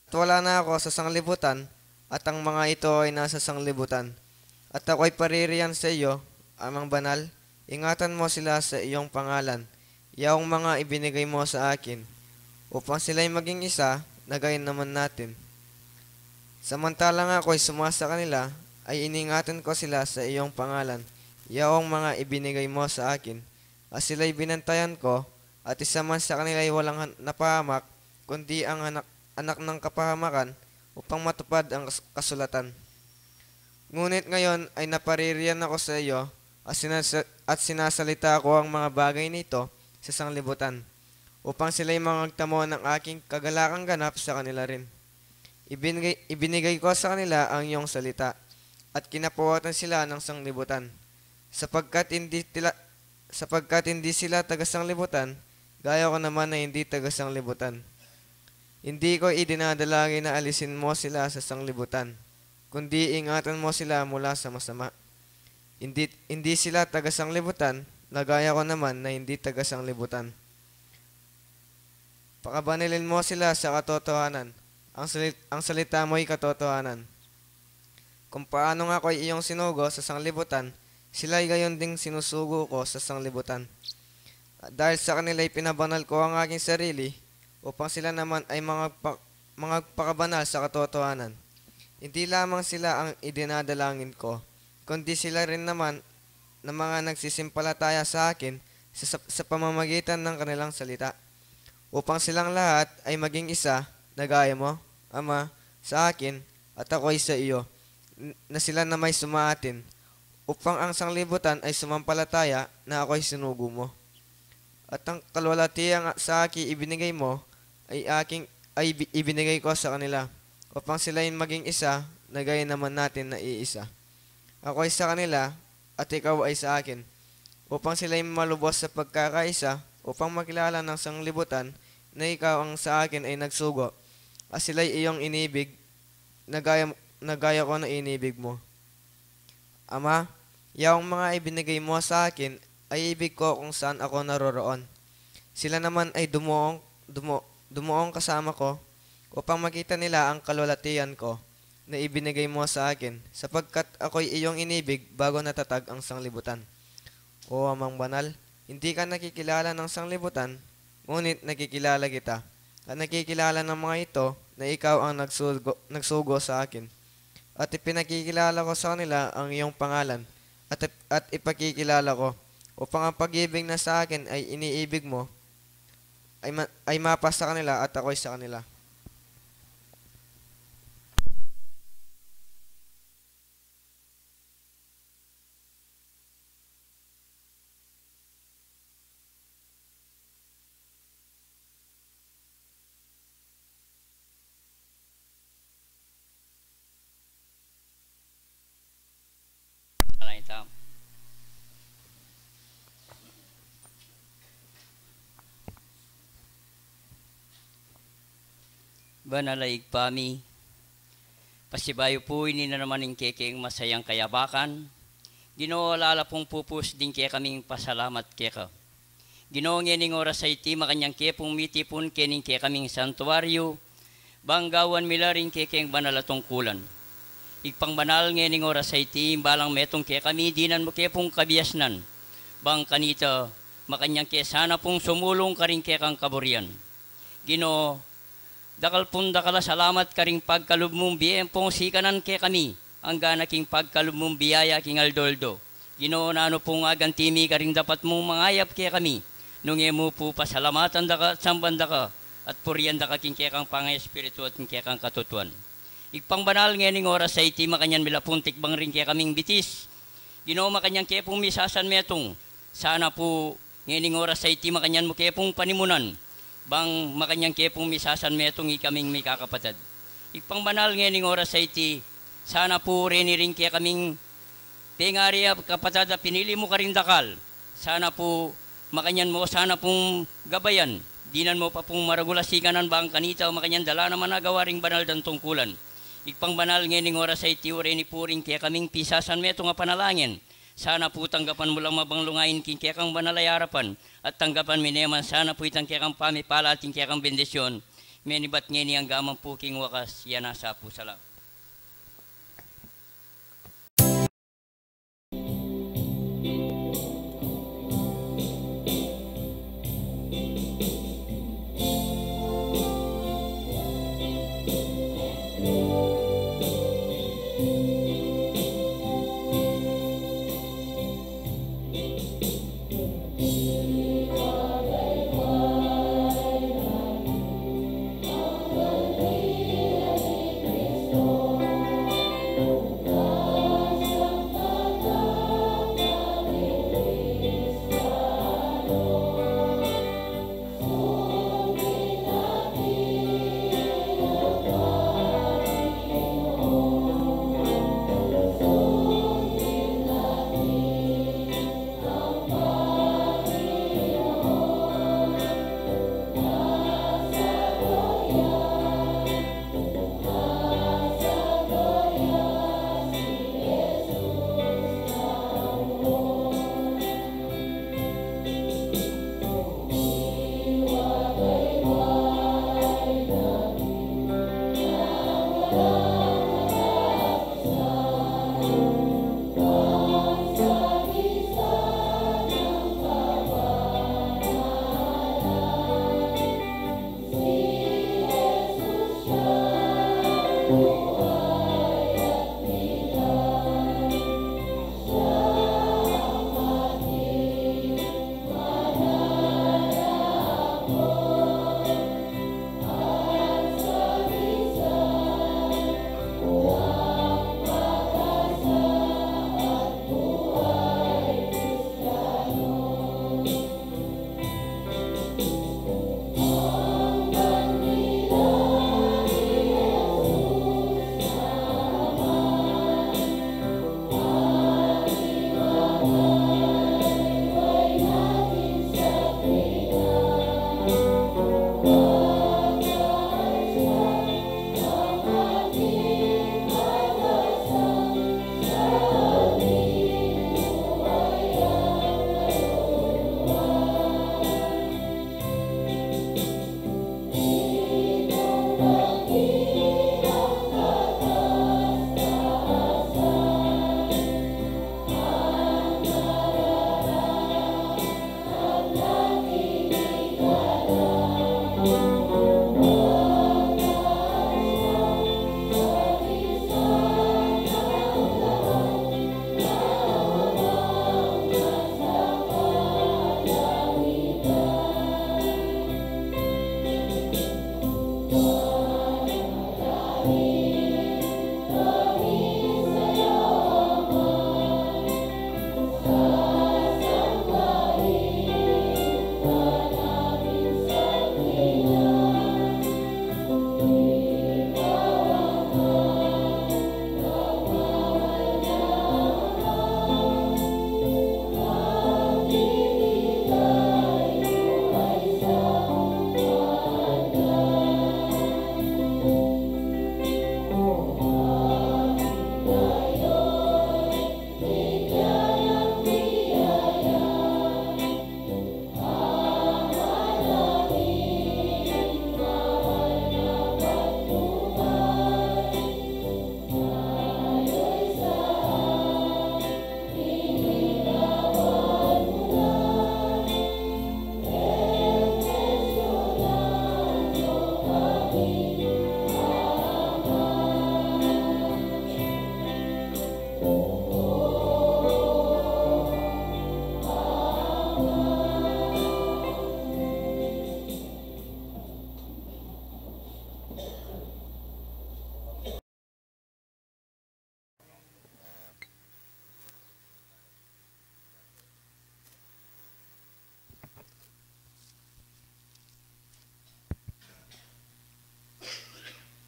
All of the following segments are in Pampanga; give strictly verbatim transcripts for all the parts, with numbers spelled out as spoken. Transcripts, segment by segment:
At wala na ako sa sanglibutan, at ang mga ito ay nasa sanglibutan. At ako'y paririyan sa iyo, Amang Banal, ingatan mo sila sa iyong pangalan, yaong mga ibinigay mo sa akin, upang sila'y maging isa, na gayon naman natin. Samantalang ako'y suma sa kanila, ay iningatan ko sila sa iyong pangalan, yaong mga ibinigay mo sa akin, at sila'y binantayan ko, at isa man sa kanila'y walang han-, napahamak, kundi ang anak, anak ng kapahamakan, upang matupad ang kas-, kasulatan. Ngunit ngayon ay napaririyan ako sa iyo, at sinasa-, at sinasalita ko ang mga bagay nito sa sanglibutan, upang sila'y mangagtamo ng aking kagalakang ganap sa kanila rin. Ibinigay, ibinigay ko sa kanila ang iyong salita, at kinapawatan sila ng sanglibutan, sapagkat hindi tila-, sapagkat hindi sila taga-sanglibutan, gaya ko naman na hindi taga-sanglibutan. Hindi ko idinadalangin na alisin mo sila sa sanglibutan, kundi ingatan mo sila mula sa masama. Hindi, hindi sila taga-sanglibutan, na gaya ko naman na hindi taga-sanglibutan. Pakabanalin mo sila sa katotohanan. Ang salit-, ang salita mo'y katotohanan. Kung paano nga ako'y iyong sinugo sa sanglibutan, sila'y gayon ding sinusugo ko sa sanglibutan. At dahil sa kanila'y pinabanal ko ang aking sarili, upang sila naman ay mangagpa-, mangagpakabanal sa katotohanan. Hindi lamang sila ang idinadalangin ko, kundi sila rin naman na mga nagsisimpalataya sa akin sa, sa, sa pamamagitan ng kanilang salita. Upang silang lahat ay maging isa, na gaya mo, Ama, sa akin, at ako'y sa iyo, n-, na sila nama'y sumaatin, upang ang sanglibutan ay sumampalataya na ako'y sinugo mo. At ang kalwalatian sa akin ibinigay mo ay aking, ay ibi-, ibinigay ko sa kanila, upang sila'y maging isa, na gaya naman natin na iisa. Ako ay sa kanila, at ikaw ay sa akin, upang sila'y malubos sa pagkakaisa, upang makilala ng sanglibutan na ikaw ang sa akin ay nagsugo, at sila'y iyong inibig, na gaya, na gaya ko na inibig mo. Ama, yaong mga ibinigay mo sa akin ay ibig ko kung saan ako naroroon. Sila naman ay dumuong, dumu-, dumuong kasama ko upang makita nila ang kalwalatian ko na ibinigay mo sa akin, sapagkat ako'y iyong inibig bago natatag ang sanglibutan. O Amang Banal, hindi ka nakikilala ng sanglibutan, ngunit nakikilala kita, at nakikilala ng mga ito na ikaw ang nagsugo, nagsugo sa akin. At ipinakikilala ko sa kanila ang iyong pangalan, at, at ipakikilala ko, upang ang pag-ibig na sa akin ay iniibig mo, ay ma-, ay mapa sa kanila at ako'y sa kanila. Alay tam. Banal a Ibpa mi, pasibayu pu ini na naman ing kekeng masayang kayabakan. Ginu, ala la pung pupus ding kekaming pasalamat keka. Ginu, ngening oras a iti makanyan ke pung mitipun kening kekaming santuaryu, bang gawan mi la ring kekeng banal a tungkulan. Ibpang banal, ngening oras a iti, balang metung kekami, dinan mu ke pung kabiasnan, bang kanita makanyan ke sana pung sumulung karing kekang kaburian. Ginu, dakal pung dakal a salamat karing pagkalub mung bie pung sikanan kekami, anggana king pagkalub mung biyaya king aldo-aldo. Ginu, nanu pung aganti mi karing dapat mung mangayap kekami, nung e mu pu pasalamatan daka at samban daka at purian daka king kekang pangaespiritu at king kekang katutuan. Ibpang banal, ngening oras a iti makanyan mi la pung tikbang ring kekaming bitis. Ginu, makanyan ke pung misasan metung. Sana pu ngening oras a iti makanyan mu ke pung panimunan, bang makanyan ke pung misasan metung ikaming mikakapatad. Ibpang banal, ngening oras a iti, sana pu reni ring kekaming pengari a kapatad a pinili mu karing dakal, sana pu makanyan mu sana pung gabayan, dinan mu pa pung maragul a sikanan, bang kanita makanyan da la naman agawa ring banal dang tungkulan. Ibpang banal, ngening oras a iti, reni pu ring kekaming pisasan metung a panalangin, sana pu tanggapan mu la, mabang lungayin king kekang banal a arapan, at tanggapan mi ne man sana pu itang kekang pamipala at ing kekang bendisyun, menibat ngeni angga man pu king wakas. Iya na sa pu. Salamat.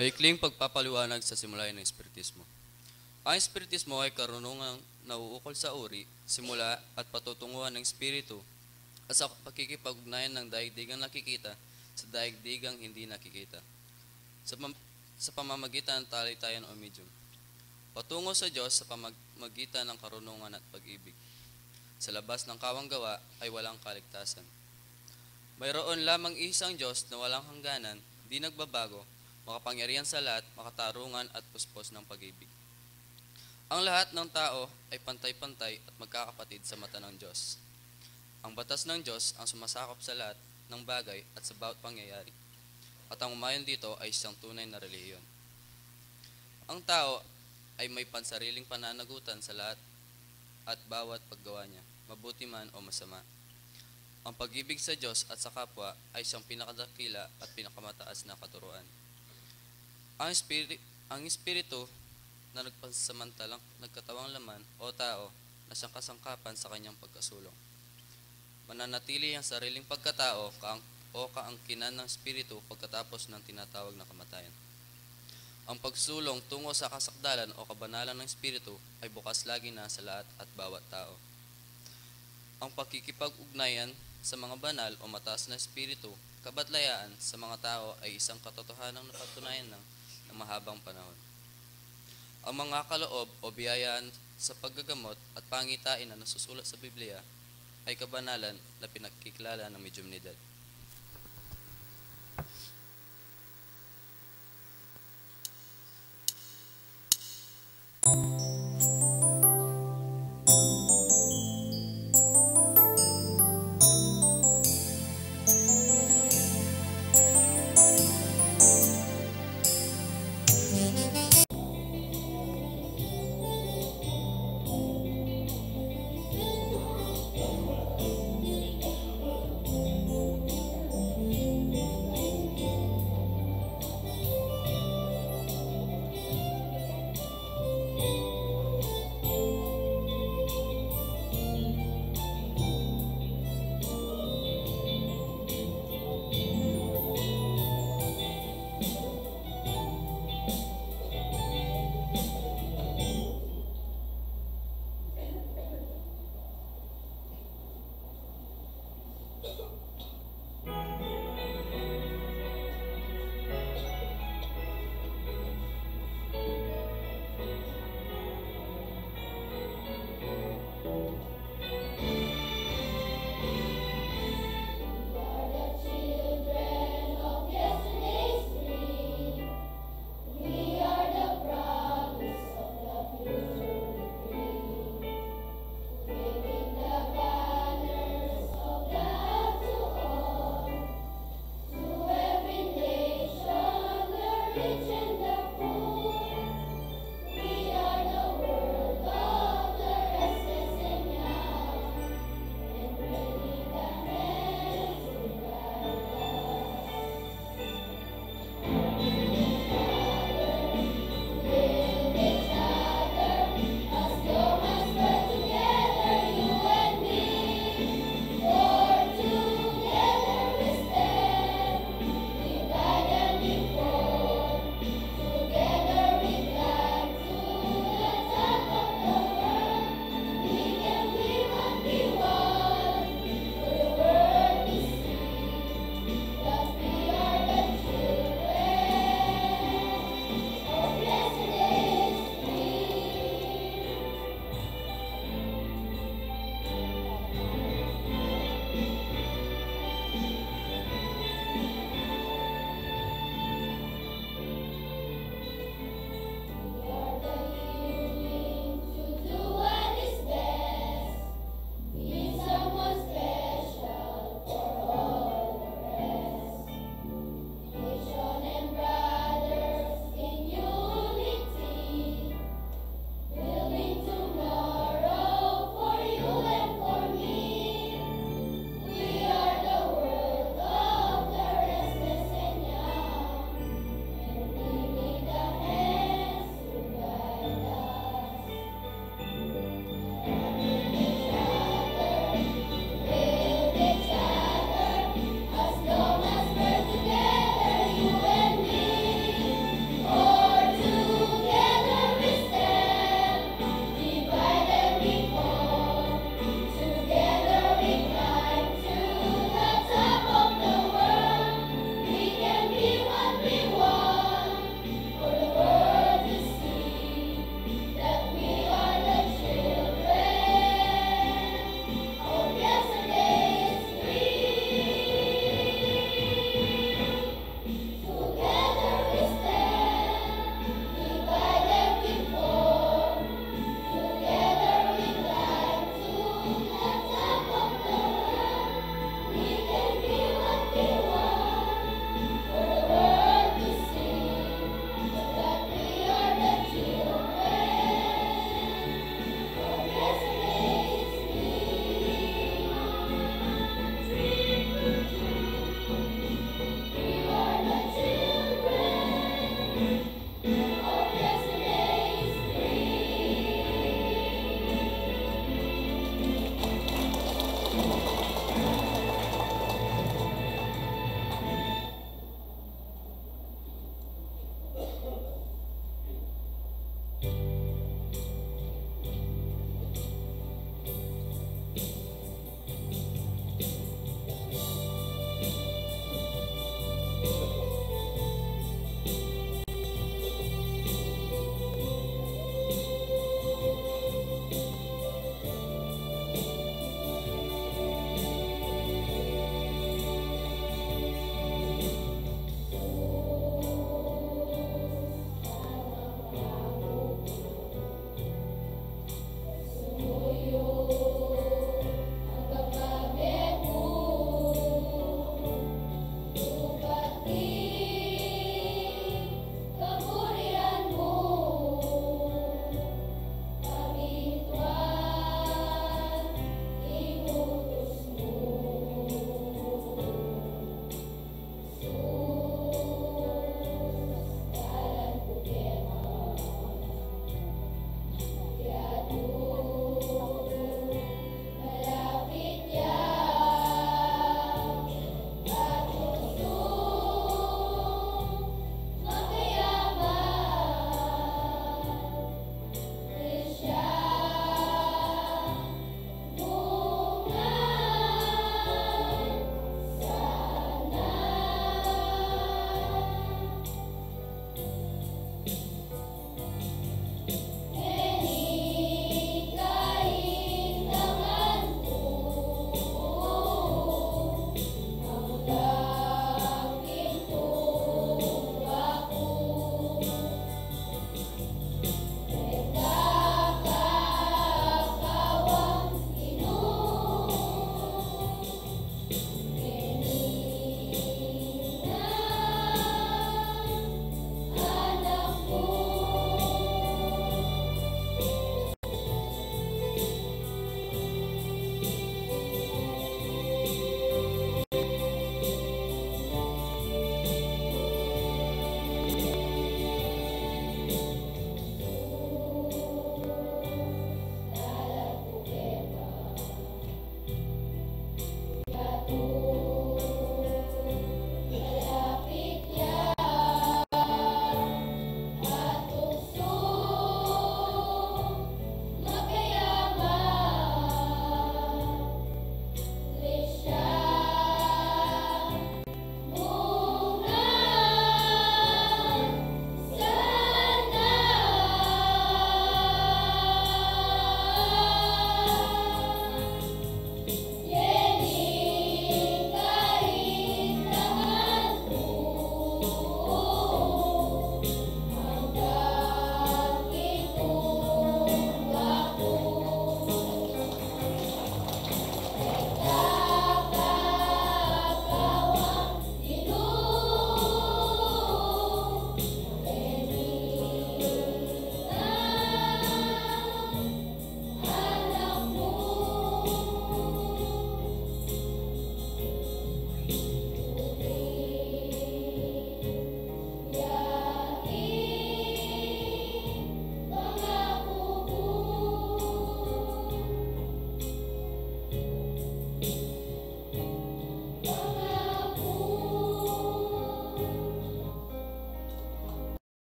Maikling pagpapaliwanag sa simulayan ng Espiritismo. Ang Espiritismo ay karunungang nauukol sa uri, simula at patutunguhan ng Espiritu at sa pakikipag-ugnayan ng daigdigang nakikita sa daigdigang hindi nakikita sa, pam- sa pamamagitan ng talitayan o medium. Patungo sa Diyos sa pamamagitan ng karunungan at pag-ibig. Sa labas ng kawang gawa ay walang kaligtasan. Mayroon lamang isang Diyos na walang hangganan, di nagbabago, makapangyarihan sa lahat, makatarungan at puspos ng pag-ibig. Ang lahat ng tao ay pantay-pantay at magkakapatid sa mata ng Diyos. Ang batas ng Diyos ang sumasakop sa lahat ng bagay at sa bawat pangyayari. At ang umayon dito ay isang tunay na relihiyon. Ang tao ay may pansariling pananagutan sa lahat at bawat paggawa niya, mabuti man o masama. Ang pag-ibig sa Diyos at sa kapwa ay siyang pinakadakila at pinakamataas na katuruan. Ang espiri-, ang espiritu na nagpansamantalang nagkatawang laman o tao na siyang kasangkapan sa kanyang pagkasulong. Mananatili ang sariling pagkatao kaang-, o kaangkinan ng espiritu pagkatapos ng tinatawag na kamatayan. Ang pagsulong tungo sa kasakdalan o kabanalan ng espiritu ay bukas lagi na sa lahat at bawat tao. Ang pakikipag-ugnayan sa mga banal o mataas na espiritu, kabatlayaan sa mga tao ay isang katotohanang napatunayan ng, ng mahabang panahon. Ang mga kaloob o biyayaan sa paggagamot at pangitain na nasusulat sa Biblia ay kabanalan na pinagkikilala ng mediumnidad.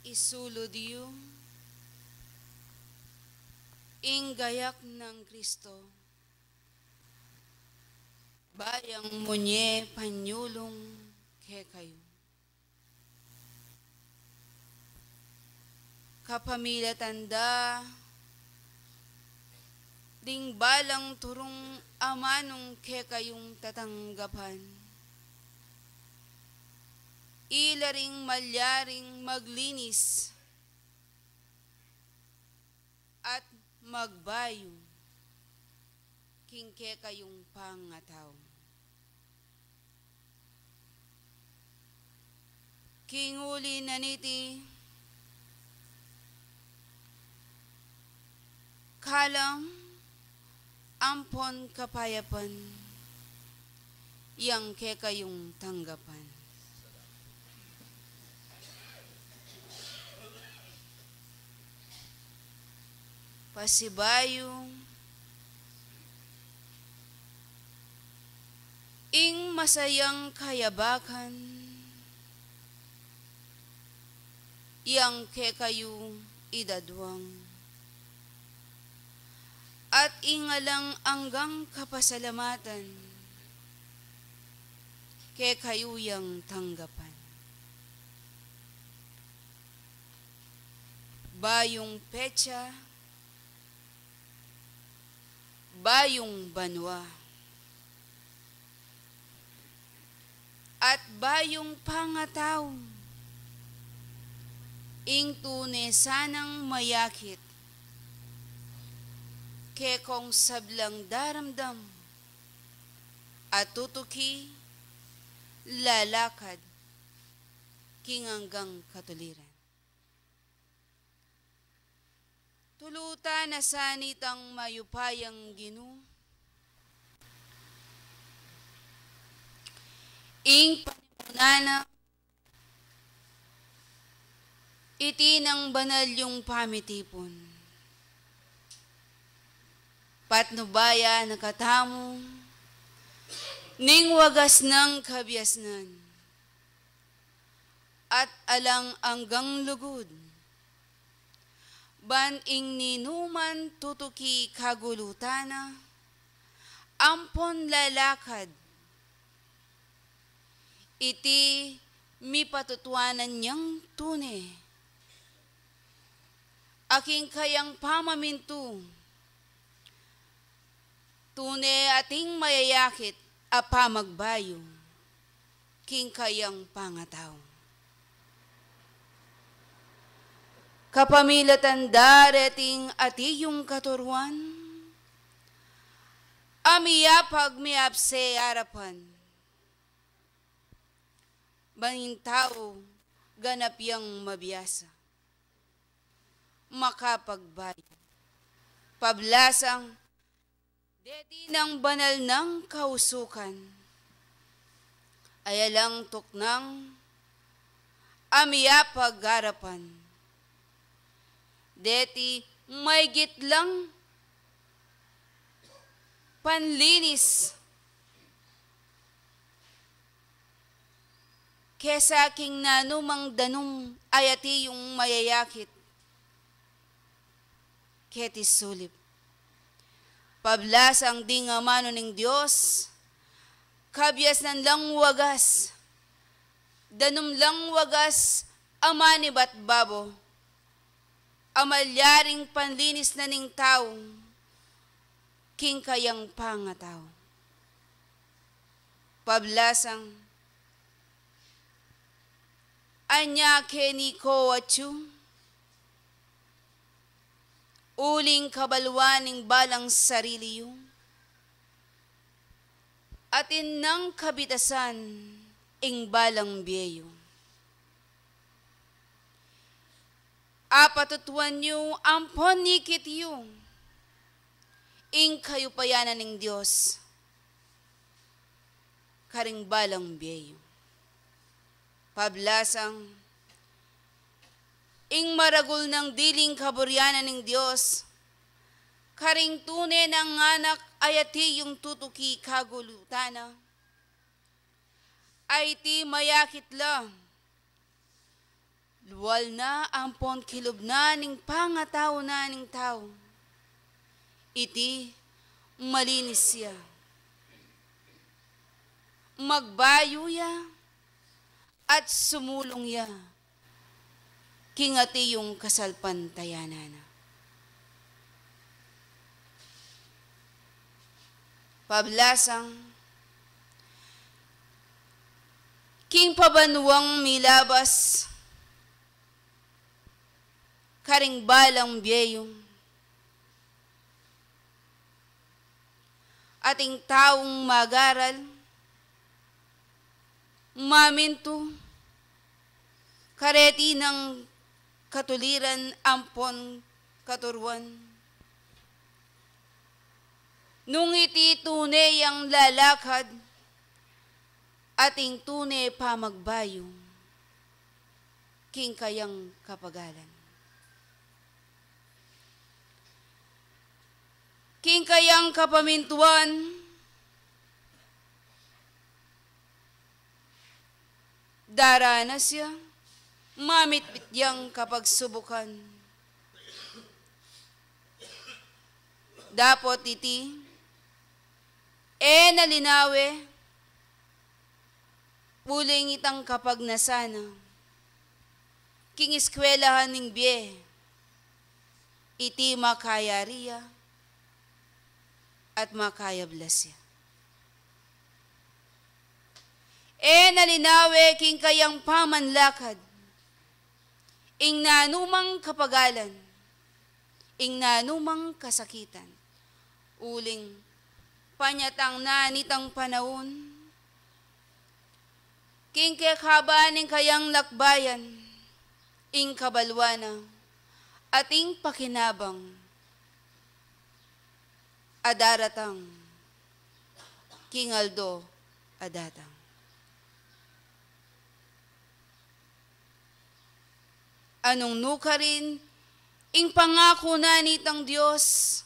Isulud yu ing gayak nang Kristo, ba yang munye panyulung kekayu. Kapamilatan da ding balang turung amanung kekayung tatanggapan, ila ring malyaring maglinis at magbayu king kekayung pangatau. King uli na niti, kalam ampon kapayapan yang kekayung tanggapan. Pasibayu, ing masayang kayabakan yang kekayu idadwang, at ing alang anggang kapasalamatan kekayu yang tanggapan. Bayung petsa, bayung banua, at bayung pangatau, ing tune sanang mayakit kekong sablang daramdam at tutuki, lalakad king anggang katuliran. Tulutan na sa nitang mayupayang Ginu ing panimunan na iti nang banal yung pamitipun. Patnubayan na katamu ning wagas nang kabiasnan at alang anggang lugud, ban ing ninuman tutuki kagulutan na ampon lalakad, iti mipatutuanan yang tune a king kayang pamamintu, tune ating mayayakit a pamagbayu king kayang pangatau. Kapamilatan da reting ati yung katuruan a miyapag miyapse arapan, ban ing tau ganap yang mabiasa makapagbayu. Pablasang deti nang banal nang kausukan, ay alang tuknang a miyapag arapan, deti maygit lang panlinis kesa king nanumang danum a ati yung mayayakit keti sulip. Pablasang ding amanu ning Dios, kabiasnan lang wagas, danum lang wagas a manibat babo, a malyaring panlinis na ning tau king kayang pangatau. Pablasang, anya keni ko atyu uling kabaluan ning balang sarili yu, atin nang kabitasan ing balang bie yu. Apatutuan yu ampon ikit yu ing kayupayanan ning Dios karing balang bie yu. Pablasang, ing maragul nang diling kaburianan ning Dios karing tune nang anak a ati yung tutuki kagulutan na, ay iti mayakit la Lual na ampon kilub na ning pangatau na ning tau. Iti malinis ya. Magbayu ya at sumulung ya king ati yung kasalpantayanan na. Pablasang, king pabanuang milabas karing balang bie yu, ating taung magaral, mamintu, kareti nang katuliran ampon katuruan. Nung iti tune yang lalakad, ating tune pamagbayu king kayang kapagalan. King kayang kapamintuan, daranas ya, mamitmit yang kapagsubukan. Dapot iti, e na linawe, uling itang kapagnasan na king eskwelahan ning bie, iti makayari ya at makayablas ya. E na linawe king kayang pamanlakad ing nanumang kapagalan, ing nanumang kasakitan. Uling panyatang na nitang panaun, king kekaba ning kayang lakbayan, ing kabaluan na, ating pakinabang a daratang king aldo a datang. Anung nukarin ing pangaku na nitang Dios,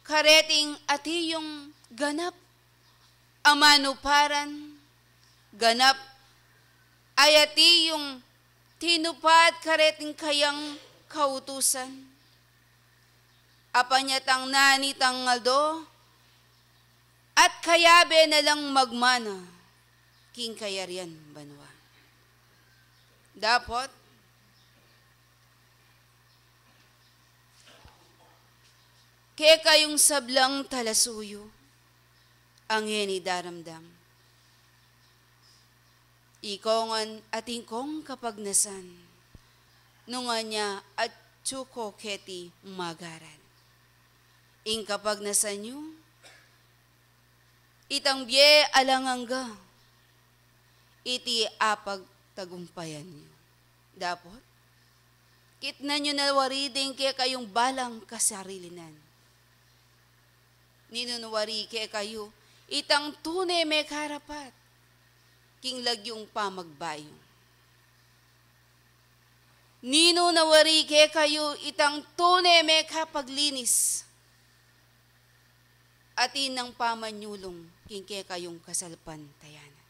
kareting ati yung ganap a manuparan, ganap a ati yung tinupad kareting kayang kautusan. Apanyatang na nitang aldo, at kayabe na lang magmana king kayarian banua. Dapot, kekayung sablang talasuyu, a ngeni daramdam. Ikaw ngan atin kong kapagnasan, nung anya atyu ko keti magaran. Ing kapagnasan yu, itang bie alang angga, iti apagtagumpayan yu. Dapot, kitnan yu na wari ding kekayung balang kasarilinan. Ninu na wari kekayu itang tune mekarapat king lagyung pamagbayu? Ninu na wari kekayu itang tune mekapaglinis atin nang pamanyulung king kekayung kasalpantayanan?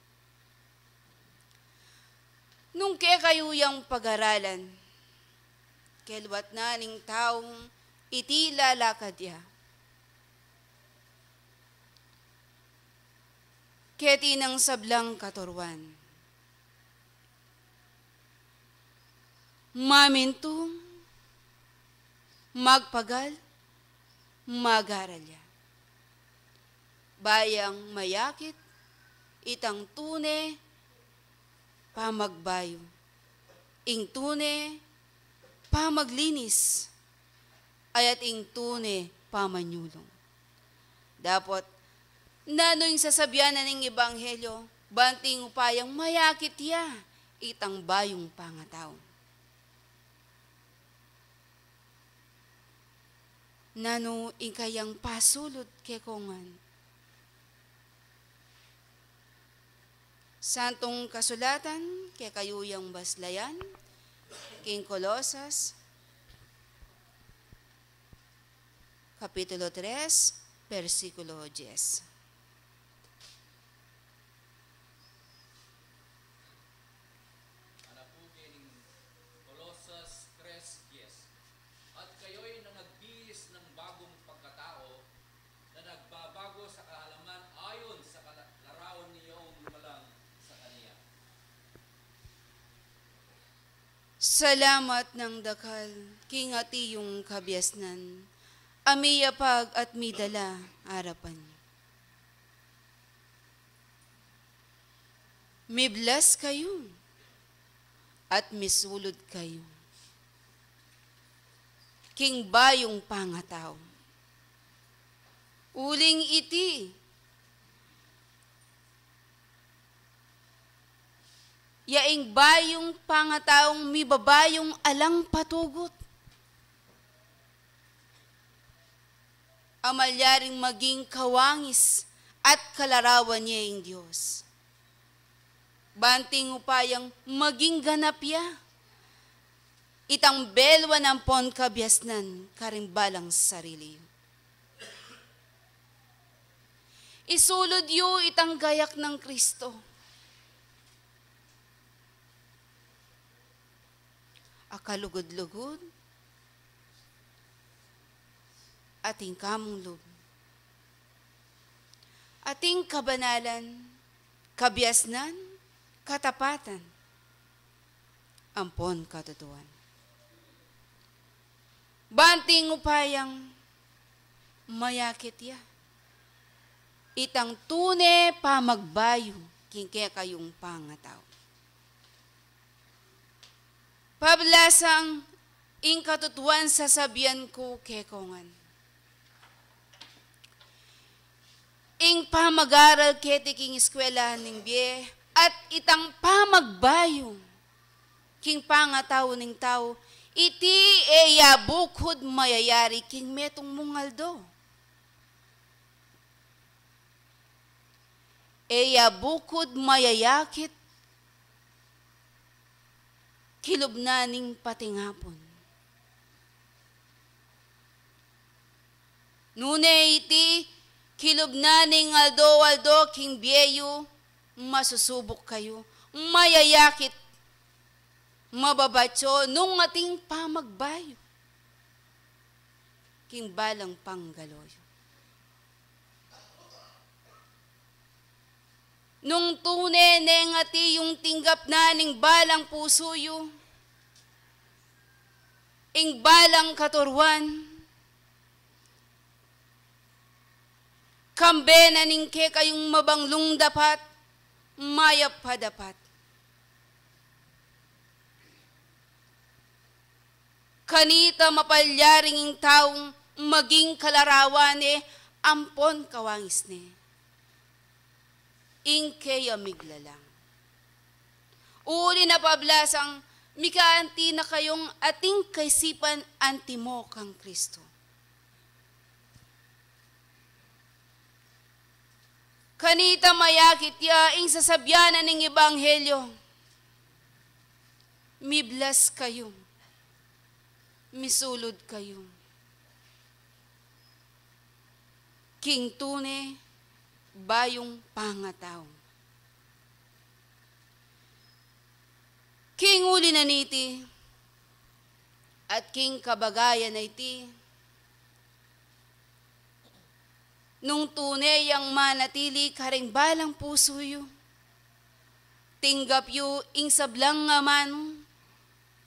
Nung kekayu yang pag-aralan, keluat na ning taung iti lalakad ya keti nang sablang katuruan. Mamintu, magpagal, mag-aral ya. Ba yang mayakit itang tune pamagbayu, ing tune pamaglinis, ayat ing tune pamanyulung. Dapot, nanu ing sasabian na ning ebanghelyo, bang ing upayang mayakit ya itang bayung pangatau? Nanu ing kayang pasulud kekongan? Santung Kasulatan, kekayu yang baslayan, king Colosas, Kapitulo tres, bersikulo dies. Anapu ke ning Salamat nang dakal king atiu yung kabiasnan a miyapag at midala arapan yu. Miblas kayu at misulud kayu king bayung pangatau. Uling iti ya ing bayung pangataung mibabayung alang patugut, a malyaring maging kawangis at kalarawan ye ing Dios. Banting upayang maging ganap ya itang belwan ampon kabiasnan karing balang sarili yu. Isulud yu itang gayak nang Kristo. A kalugud-lugud, atin kamung lub, atin kabanalan, kabiasnan, katapatan, ampon katutuan. Banting upayang mayakit ya itang tune pamagbayu king kekayung pangatau. Pablasang ing katutuan sasabian ku keko ngan. Ing pamagaral keti king eskwelahan ning bie at itang pamagbayu king pangatau ning tau, iti e ya bukud mayayari king metung mung aldo. E ya bukud mayayakit kilub na ning patingapun. Nune iti kilub na ning aldo-aldo king bie yu, masusubuk kayu, mayayakit, mababatyo nung atin pamagbayu king balang panggalo yu. Nung tune neng ati yung tinggap na ning balang pusu yu, ing balang katuruan, kambe na ning kekayung mabanglung dapat, mayap a dapat. Kanita mapalyaring ing taung maging kalarawan ne ampon kawangis ne. Ing keya miglalang. Uli na pablasang mikaanti na kayung ating kaisipan antimo kang Kristo. Kanita mayakit ya ing sasabian na ning ebanghelyo. Miblas kayu, misulud kayu king tune bayung pangatau. King uli na niti at king kabagayan na iti, nung tune yang manatili karing balang pusu yu, tinggap yu ing sablang amanu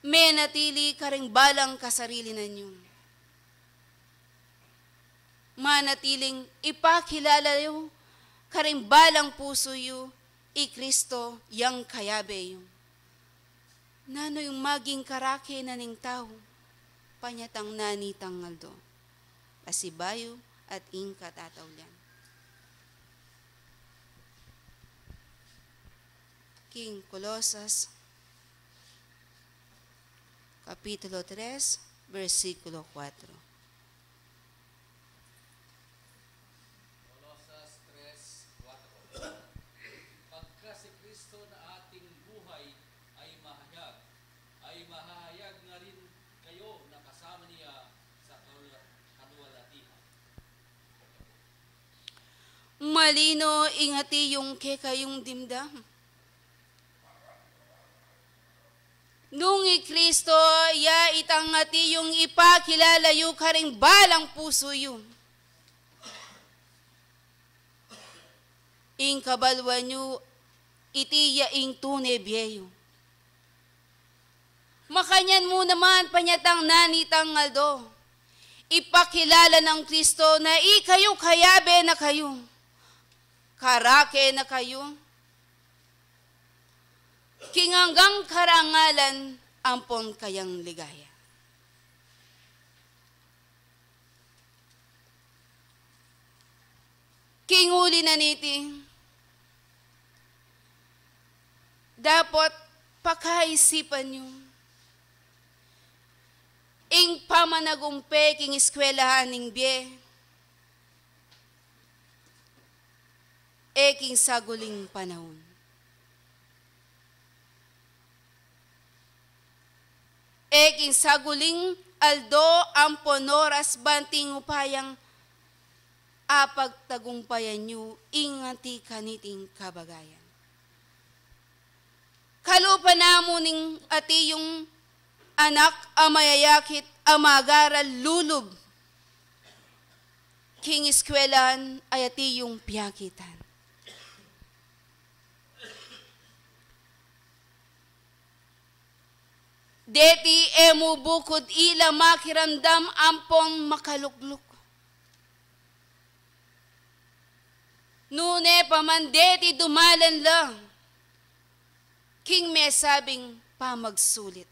menatili karing balang kasarili na yu. Manatiling ipakilala yu karing balang pusu yu i Kristo yang kayabe yu. Nanu ing maging karake na ning tau panyatang na nitang aldo, pasibayu at ing katataulian? King Colosas, Kapitulo tres, bersikulo kuatro. Colosas tres kuatro. Pagka si Kristo na ating buhay ay mahayag, ay mahayag na rin kayo na kasama niya sa kalula-, kaluwalhatian. Malino ing ati yung kekayung dimdam. Nung i Kristo ya itang ati yung ipakilala yu karing balang pusu yu, ing kabaluan yu, iti ya ing tune bie yu. Makanyan mu naman panyatang nanitang aldo, ipakilala nang Kristo na ikayu kayabe na kayu, karake na kayu, king anggang karangalan ampon kayang ligaya. King uli na niti, dapot pakaisipan yu ing pamanagumpe king eskwelahan ning bie, e king saguling panaun. E king saguling aldo ampon oras, bang king upayang apagtagumpayan yu ing atin kaniting kabagayan. Kalupa na mu ning atin yung anak a mayayakit a magaral lulub king eskwelahan a atin yung piyakitan. Deti e mu bukud ila makiramdam ampon makalukluk. Nune pa man deti dumalan la king mesabing pamagsulit.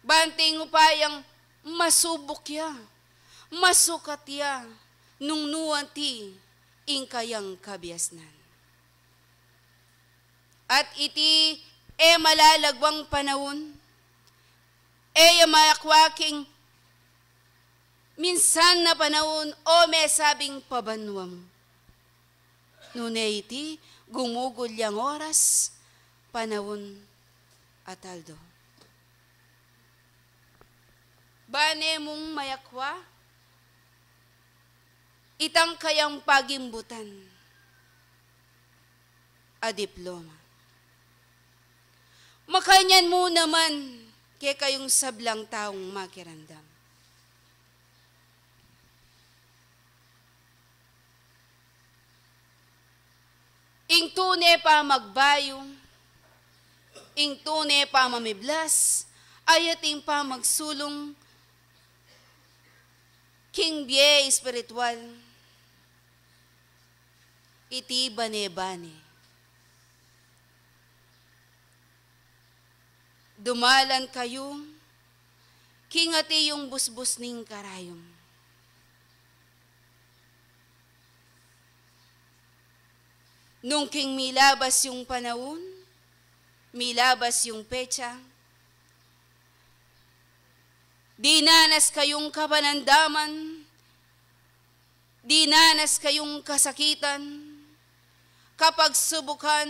Bang king upayang masubuk ya, masukat ya, nung nu anti ing kayang kabiasnan. At iti e malagwang panaun, e ya mayakwa king minsan na panaun o mesabing pabanua mu. Nune iti gumugul yang oras, panaun at aldo. Bang e mung mayakwa itang kayang pagimbutan a diploma. Makanyan mu naman kekayung sablang taung makiramdam. Ing tune pamagbayu, ing tune pamamiblas, a atin pamagsulung king bie espiritual, iti bane-bane. Dumalan kayu king atin yung busbus ning karayum. Nung king milabas yung panaun, milabas yung petsa, dinanas kayung kapanandaman, dinanas kayung kasakitan, kapagsubukan,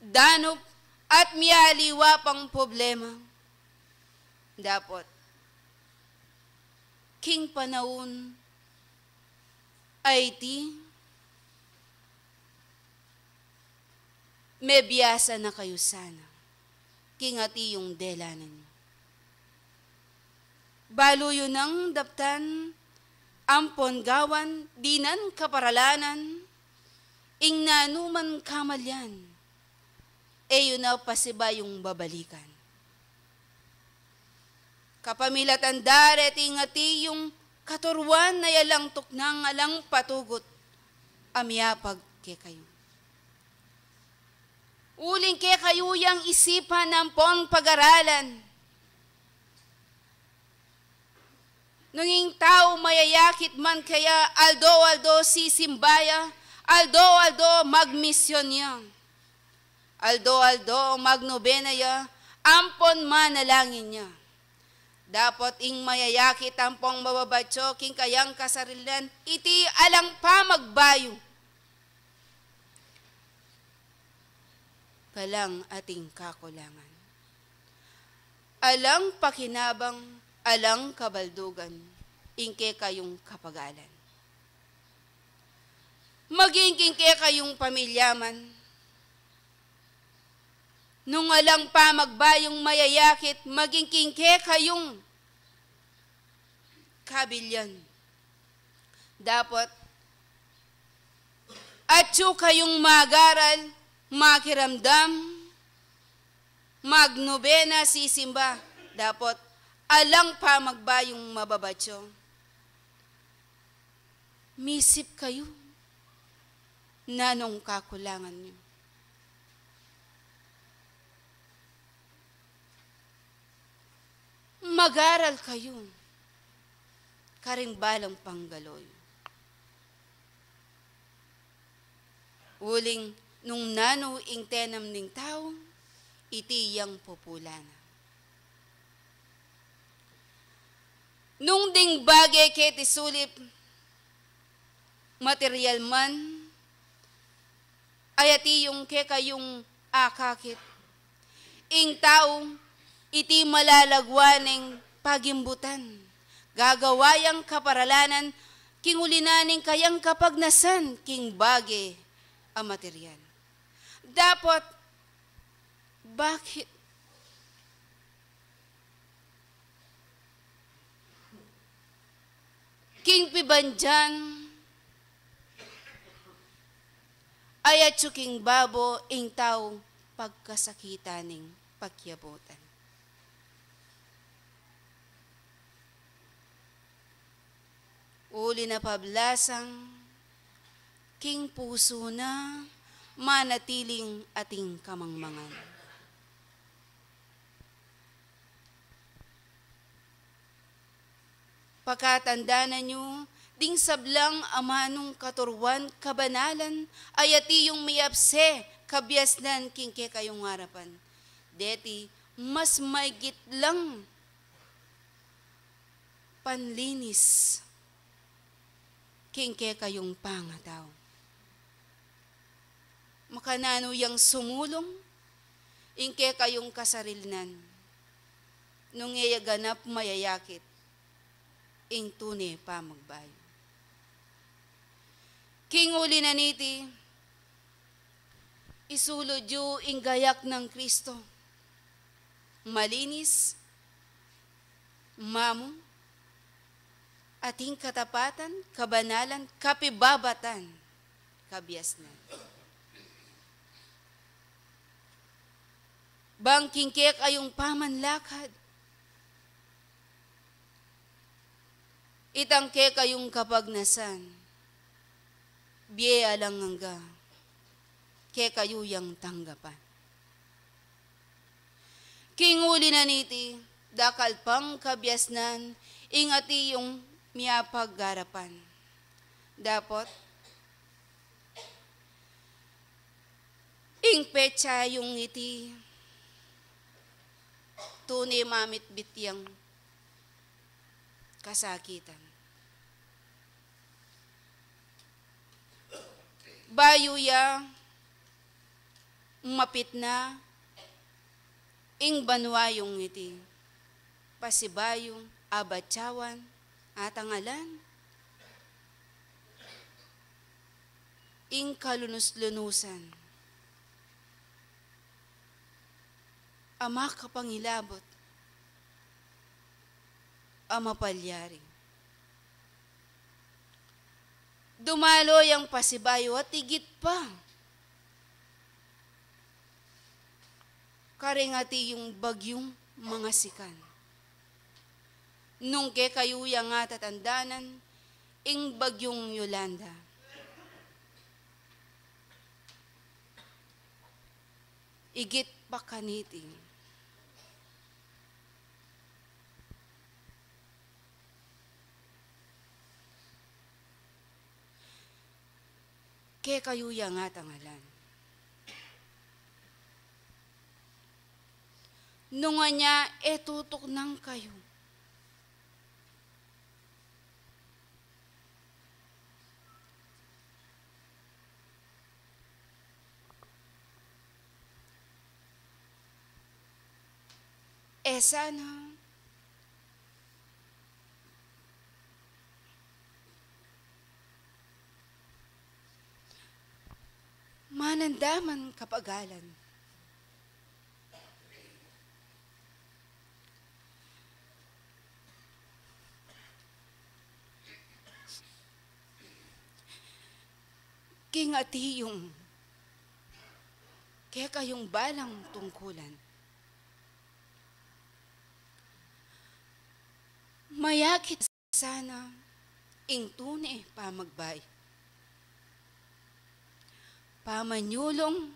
danup, at miyaliwa pang problema. Dapot king panaun a iti, mebiasa na kayu sana king atin yung delanan yu. Balu yu nang daptan ampon gawan, dinan kaparalanan ing nanuman kamalian, e yu na pasibayung babalikan. Kapamilatan da reti ing atin yung katuruan a alang tuknang, alang patugut a miyapag kekayu. Uling kekayu yang isipan ampon pag-aralan. Nung ing tau mayayakit man keya, aldo-aldo sisimba ya, aldo-aldo magmisyon ya, aldo-aldo magnobena ya, ampon manalangin ya. Dapot ing mayayakit ampon mababatyo king kayang kasarilan, iti alang pamagbayu, kalang atin kakulangan. Alang pakinabang, alang kabaldugan ing kekayung kapagalan. Maging king kekayung pamilya man, nung alang pamagbayung mayayakit, maging king kekayung kabilyan. Dapot atyu kayung mag-aral, makiramdam, Magnobena, sisimba, dapot alang pamagbayung mababatyo. Misip kayu, nanung kakulangan yu? Mag-aral kayu karing balang panggalo yu. Uling nung nanu ing tenam ning tau, iti yang pupula na. Nung ding bage keti sulip, material man, ayati yung kekayung akakit. Ing tau, iti malalagwa neng pagimbutan. Gagawa yang kaparalanan, king uli na ning kayang kapagnasan, king bage a material. Dapot, bakit? King pibandian, ayat yu king babo ing tau pagkasakitan ning pakiabutan. Uli na pablasang king pusu na manatiling ating kamangmangan. Pakatandanan yu, ding sablang amanung katuruan kabanalan, ayati yung miapse kabiasnan king kekayung arapan. Deti, mas maigit lang panlinis king kekayung pangatau. Makananu yang sumulung ing kekayung kasarilnan, nung e ya ganap mayayakit ing tune pamagbayu. King uli na niti, isulud yu ing gayak nang Kristo. Malinis, mamu, ating katapatan, kabanalan, kapibabatan, kabiasnan. Bang king kekayung pamanlakad, itang kekayung kapagnasan, bie alang angga, kekayu yang tanggapan. King uli na niti, dakal pang kabiasnan, ing ati yung miapaggarapan. Dapot, ing petsa yung iti, tune mamitbit yang kasakitan. Bayu ya mapitna ing banua yung iti, pasibayu, abatyawan, atangalan, ing kalunus-lunusan a makapangilabot a mapalyari. Dumalo yang pasibayu at igit pa karing ati yung bagyung mangasikan. Nung kekayu yang atatandanan ing bagyung Yolanda. Igit pa kaniti, kekayu yang atangalan. Nung anya e tutuknang kayu, e sana manandaman kapagalan. King ati yung kekayung balang tungkulan. Mayakit sana ing tune pamagbayu, pamanyulung,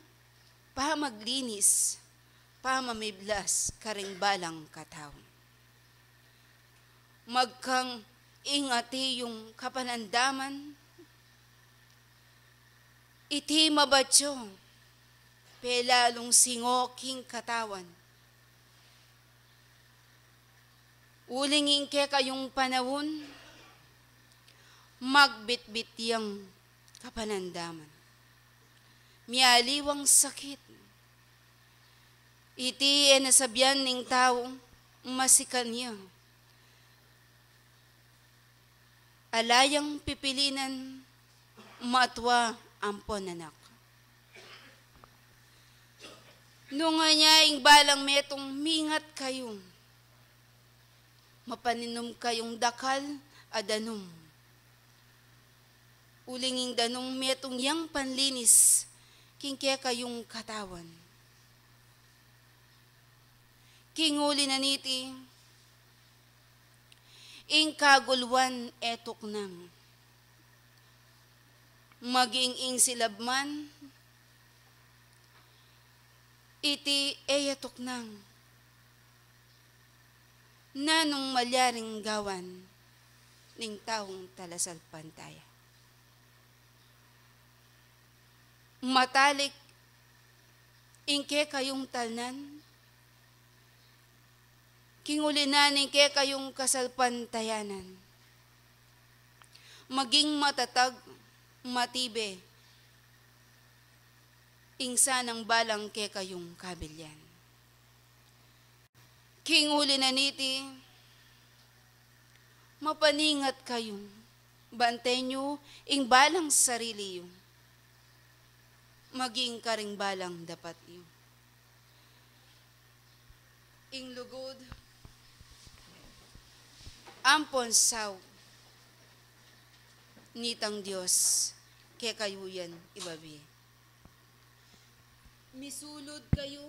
pamaglinis, pamamiblas karing balang katau. Magkang ing ati yung kapanandaman, iti mabatyu, pelalung singo king katawan. Uling ing kekayung panaun, magbitbit yang kapanandaman. Mialiwang sakit, iti e na sabian ning tau, masikan ya. Ala yang pipilinan, matua ampon anak. Nung anya ing balang metung, mingat kayu. Mapaninum kayung dakal a danum. Uling ing danum metung yang panlinis king kekayung katawan. King uli na niti, ing kagulwan e tuknang. Maging ing silab man, iti e ya tuknang. Nanung malyaring gawan ning taung talasalpantaya? Matalik ing kekayung talnan, king uli na ning kekayung kasalpantayanan. Maging matatag, matibe, ing sanang balang kekayung kabilyan. King uli na niti, mapaningat kayu, banten yu ing balang sarili yu, maging karing balang dapat yu. Ing lugud ampon saup nitang Dios kekayu yan ibibie. Misulud kayu.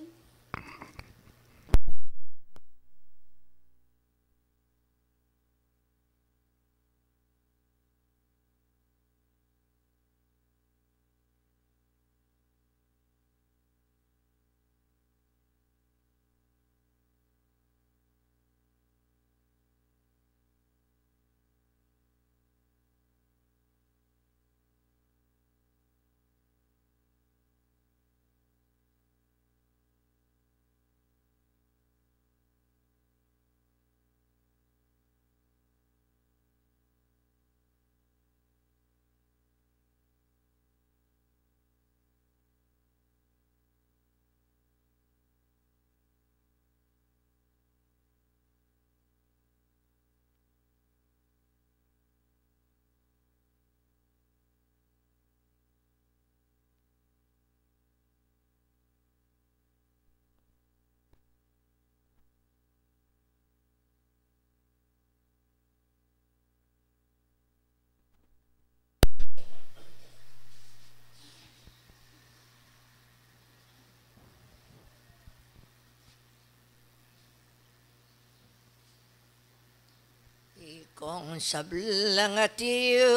Ikong sablang atiu,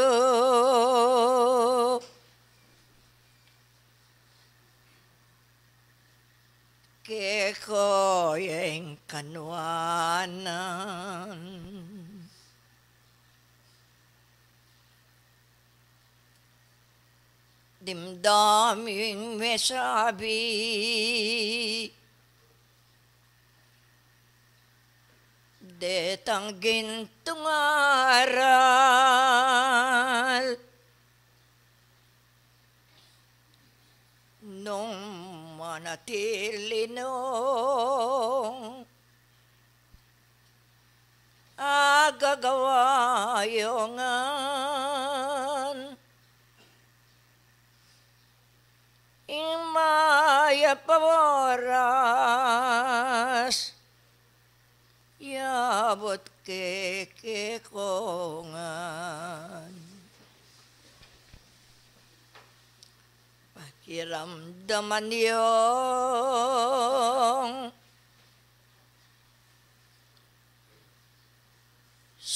keko yang kanuanan. Dimdam ing mesabi, detang gintung aral. Nung manatili nung agagawa yu ngan ing mayap a oras, yabut kekeko ngan. Pakiramdaman yung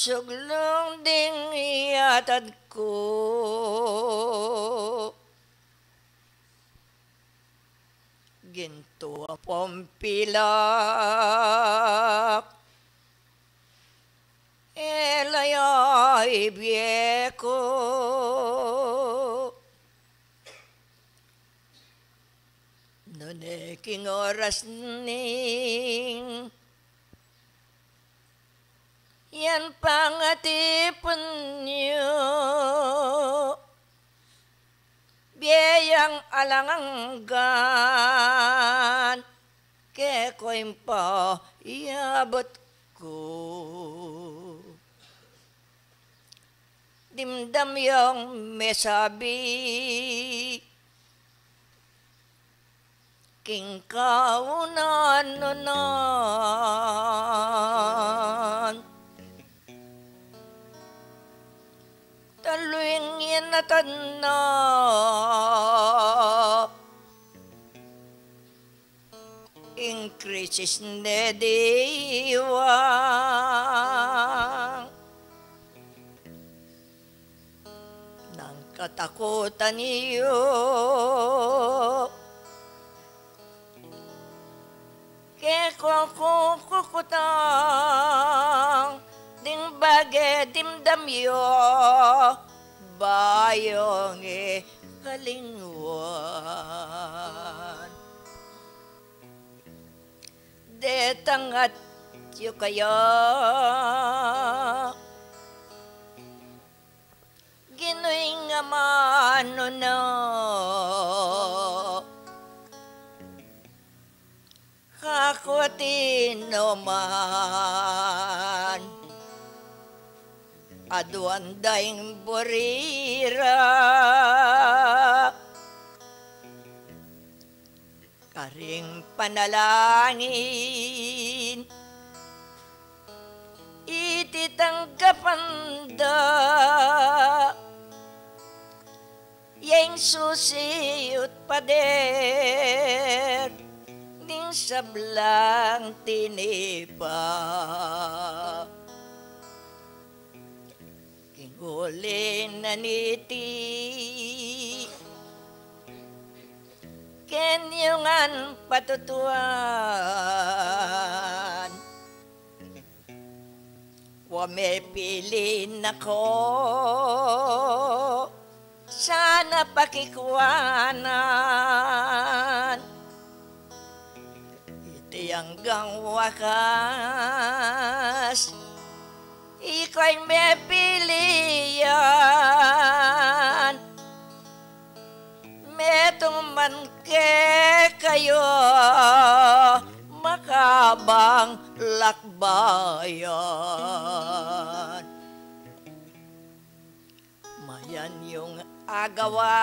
suglung ding yatad ku. Gintu a pampilak, e la ya ibie ku. Nune king oras ning yan pangatipun yu, bie yang alang anggan, keko ing payabut ku. Dimdam yung mesabi king kaunan-unan, taluing yan a tanda ing krisis ne diwang nang katakutan yu. Keko kukutang ding bage dimdam yu, bayu nge kalingwan. Detang atyu kaya, Ginu ing amanu na, kaku atin no man, aduan da ing buri ra. Karing panalangin, iti tanggapan da, ya ing susi yu't pader ning sablang tinipa. King uli na niti, keni yu ngan patutuan, wa mepili na ko, sana pakikuanan. Iti anggang wakas, ika ing mepilian, metung man kekayu, makabang lakbayan. Mayan yung agawa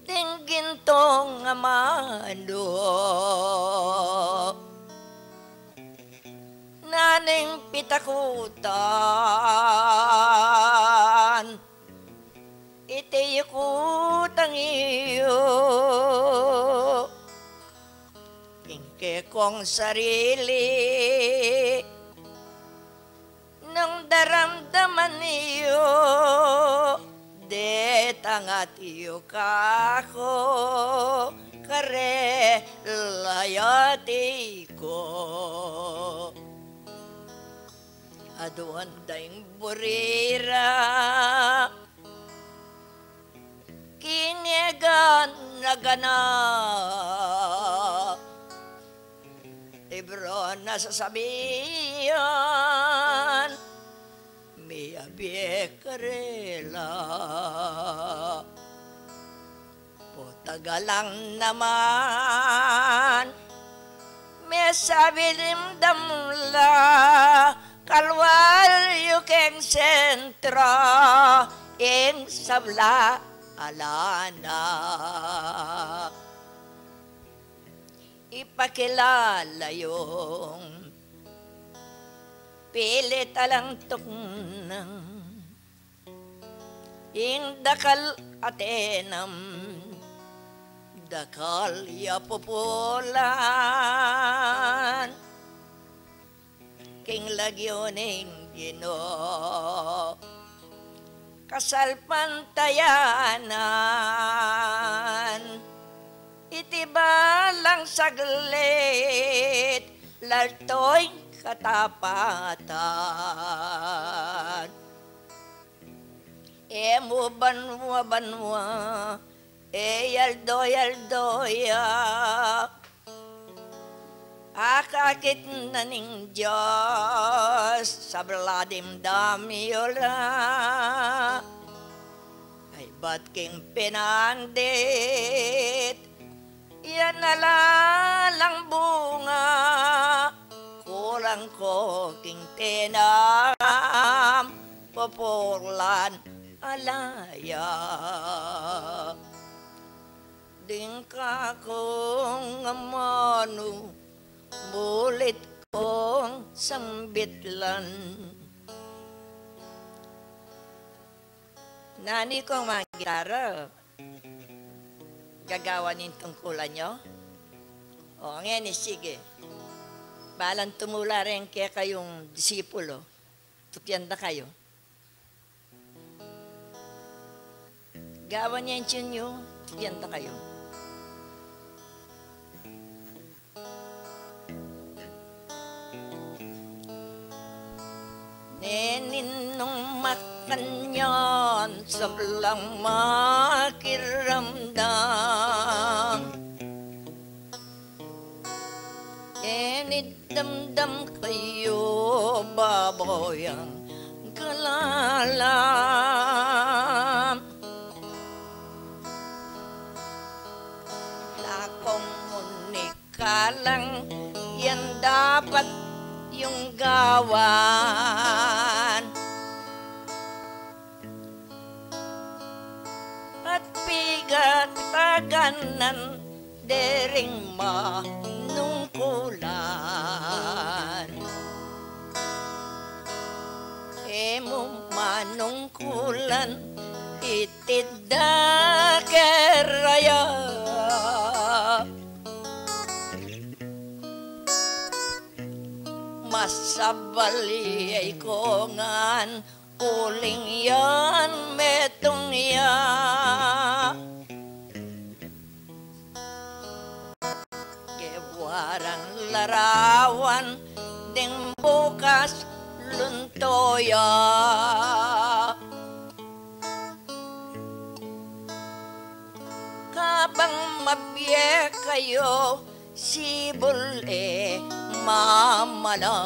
ding gintong amanu, na ning pitakutan iti yu kutang yu, king kekong sarili, nung daramdaman yu, detang atyu kaku, karelayati ku. Aduan da ing buri ra, kine gana-gana, ibro na sasabian, miyabie karela. Pota galang naman, mesabi dimdam la, kalwal yu keng sentro, ing sabla ala na. Ipakilala yung pilit alang tuknang ing dakal a tenam, dakal ya pupulan, king lagyu ning Ginu. Kasalpantayanan, iti balang saglit, laltoy katapatan. E mu banua-banua, e yaldo-yaldo ya. Akakit na ning Dios, sabla dimdam yu la. Kaybat king pinandit, yan ala lang bunga, kulang ku king tinam, pupurlan ala ya. Ding kakung amanu, bulit kung sambitlan. Nanu kung manggitara, gagawan ing tungkulan yu? O, ngeni, sige. Balang tumula reng kekayung disipulo. Tukian da kayu. Gawan ya ing tune yu, tukian da kayu. Neni nung makanyan, sablang makiramdam. Neni damdam kayu, babayang kalalam. Lakong muni kalang yan dapat yung gawan. At pigagtaganan dering manungkulan. E mu manungkulan, itid da kera ya. Masabali ay kongan uling yan metung ya. Gewarang larawan ding bukas lunto ya. Kabang mabie kayu, sibul e mamala.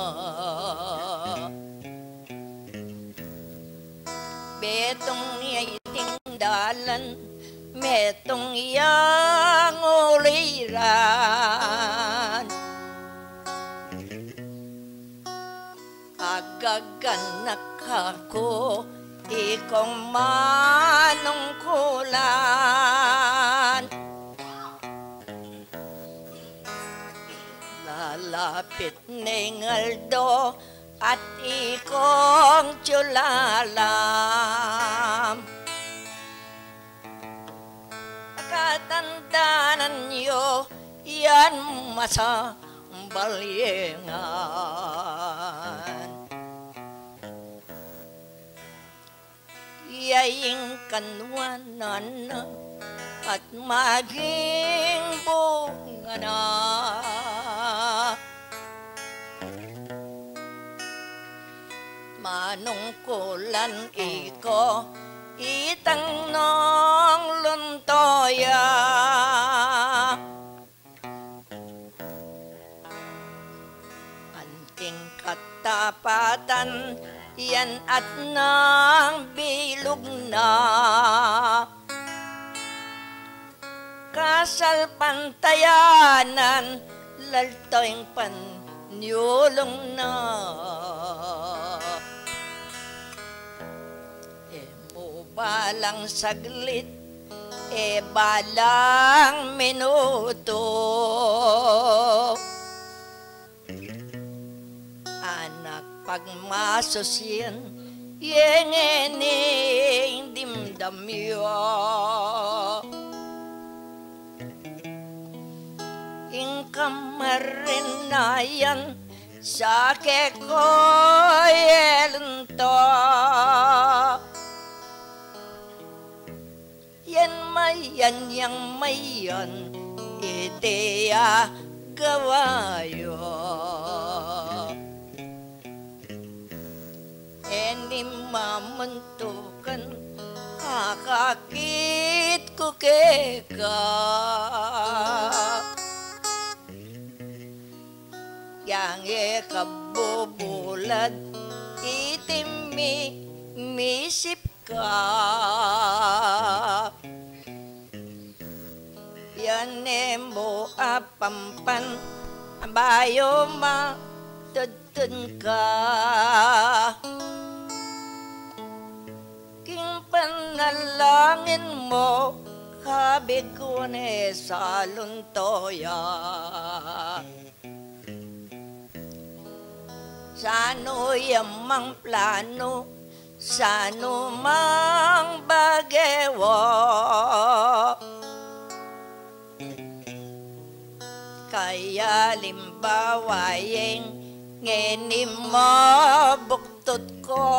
Betung ya iting dalan, metung yang uliran. Agaganak aku, ikong manungkulan. Lalapit ning aldo at ikong tulalam. Katandanan yu yan masambalyengan. Ya ing kanwanan na at maging bunga na. Manungkulan iko, itang nung lunto ya. Anting katapatan yan at nang bilug na. Kasalpantayanan, laltang panyulung na. E mu balang saglit, e balang minutu. Anak pagmasusyan, yengening dimdam yu. Ing kamarinayan, sa keko e lunto. Yan mayan, yang mayan, iti a gawa yu. E ni mamuntukan, akakit ku keka. Yang e kabubulad, iti mi, misip ka. Yan e mu apampan, bayu matudtun ka. King panalangin mu, kabiguan e sa lunto ya. Sa nu ya mang planu, sa nu mang bage wa. Kaya limbawa yang ngeni mabuktut ku.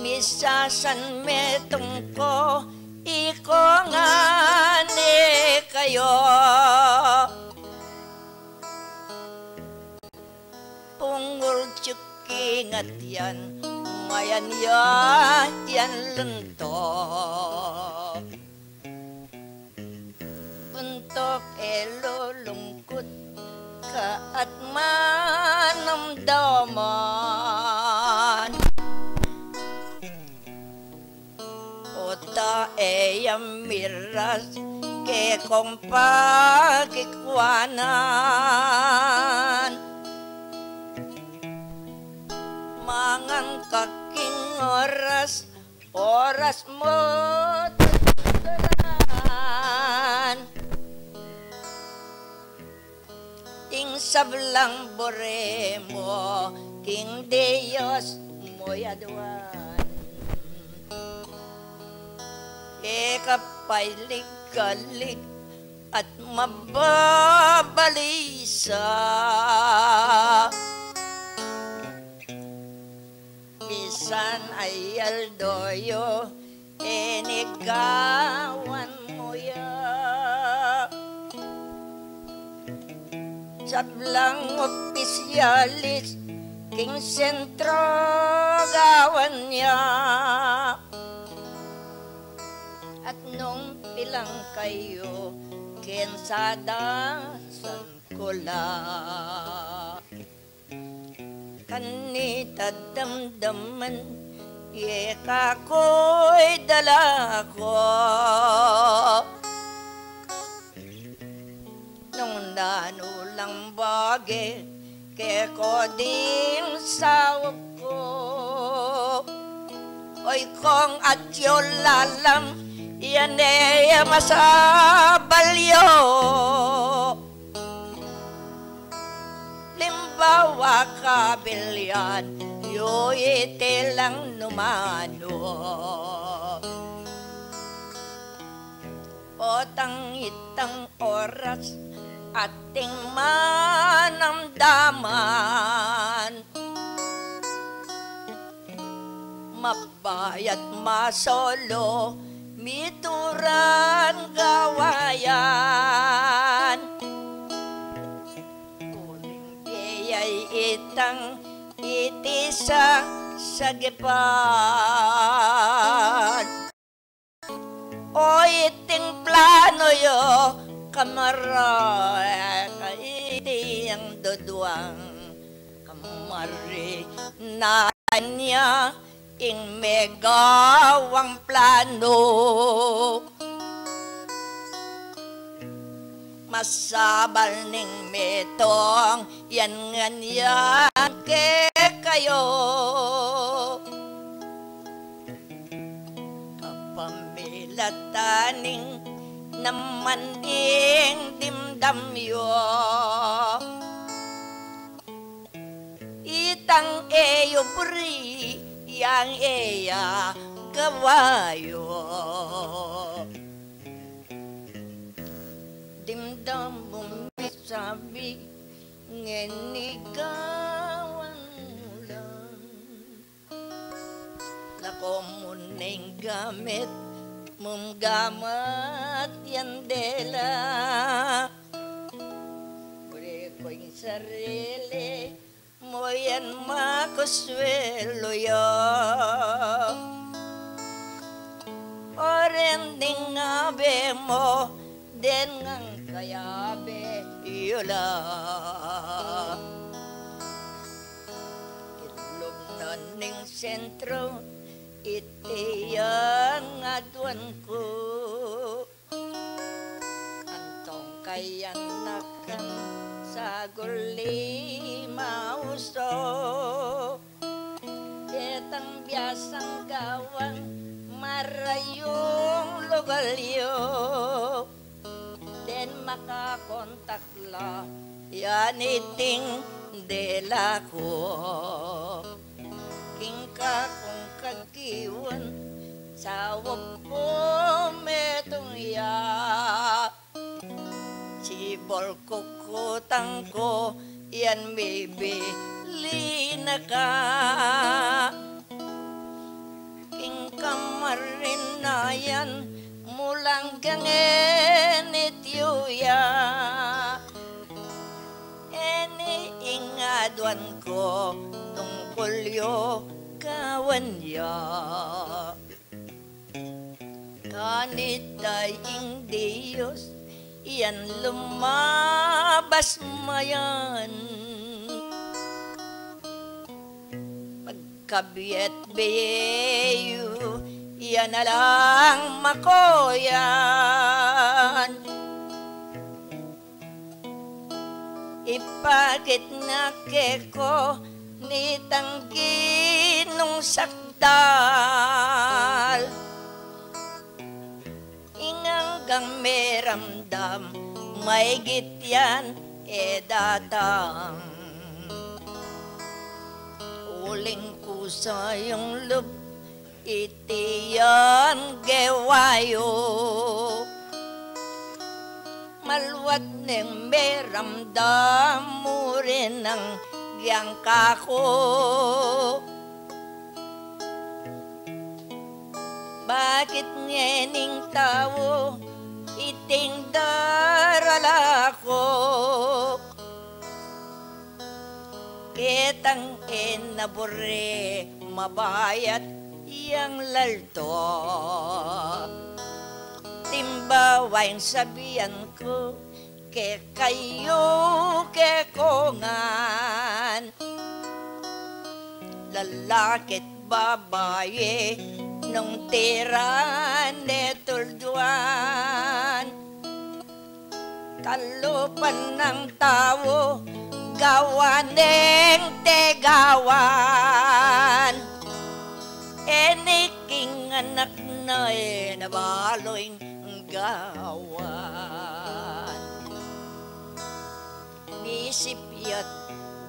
Misasan metung ku, iko ngeni kayu. Pungul cuk ingat yan, mayan ya yan lunto. Puntuk e lulungkut ka at manamdaman. Uta e ya miras kekong pakikwanan. Mangan ka king oras, oras mu tutulan. Ing sablang buri mu king Dios mu yaduan. E ka pailig-alig at mababalisa. Misan ay aldo yu, e ni gawan mu ya. Sablang opisyalis king sentro gawan ya. At nung pilan kayu king sada sangkulan. Kanita damdaman, e kakuy dala ku. Nung nanu lang bage, keku ding saup ku. Oy kung atyu lalam, yan e masabal yu. Limbawa kabilyan yu iti lang nu man. Potang itang oras ating manamdaman. Mabayat masolo, mituran gawayan. Uling biyay itang iti sa sagipan. O iting planu yu, kamara, ka iti yang duduang, kamari na nya ing megawang planu. Masabal ning metung yan ngan ya kekayu. Kapamilatan ning naman ing dimdam yu. Itang e yu buri yang e ya gawa yu. Dimdam Sambung misabi, ngeni gawan mu lang. Lako mu neng gamit mung gamat yang dela. Buri ku ing sarili mu yan makuswelu ya. Oren ding abe mu, den ngang kayabe yu la. Itlub na ning sentro, iti yang aduan ku. Antong kayanakan sa guli mauso. Detang biasang gawan marayung lugal yu. Den makakontak la yan iting dela ku. King kakung kagiwan sa wag ku metung ya. Sibol ku kutang ku yan mibili na ka. King kamarinayan mu lang gangen iti yu ya. Eni ing aduan ku tungkul yu gawan ya. Kanita ing Dios yan lumabas mayan. Pagkabiet bie yu yan alang makoyan. Ipakit na keku nitang Ginung sakdal. Ing anggang meramdam maigit yan e datang. Uling ku sa yung lub iti yan gewa yu. Maluat neng meramdam mu rin ang giyang kaku. Bakit ngening tau iting darala ku? Ketang e na buri mabayat yang laldo. Timbawa ing sabian ku kekayu, kekongan, lalakit babayi nung tiran de tulduan. Kalupa nang tau gawan deng tegawan. Eni king anak na e na balu ing gawan. Misip ya't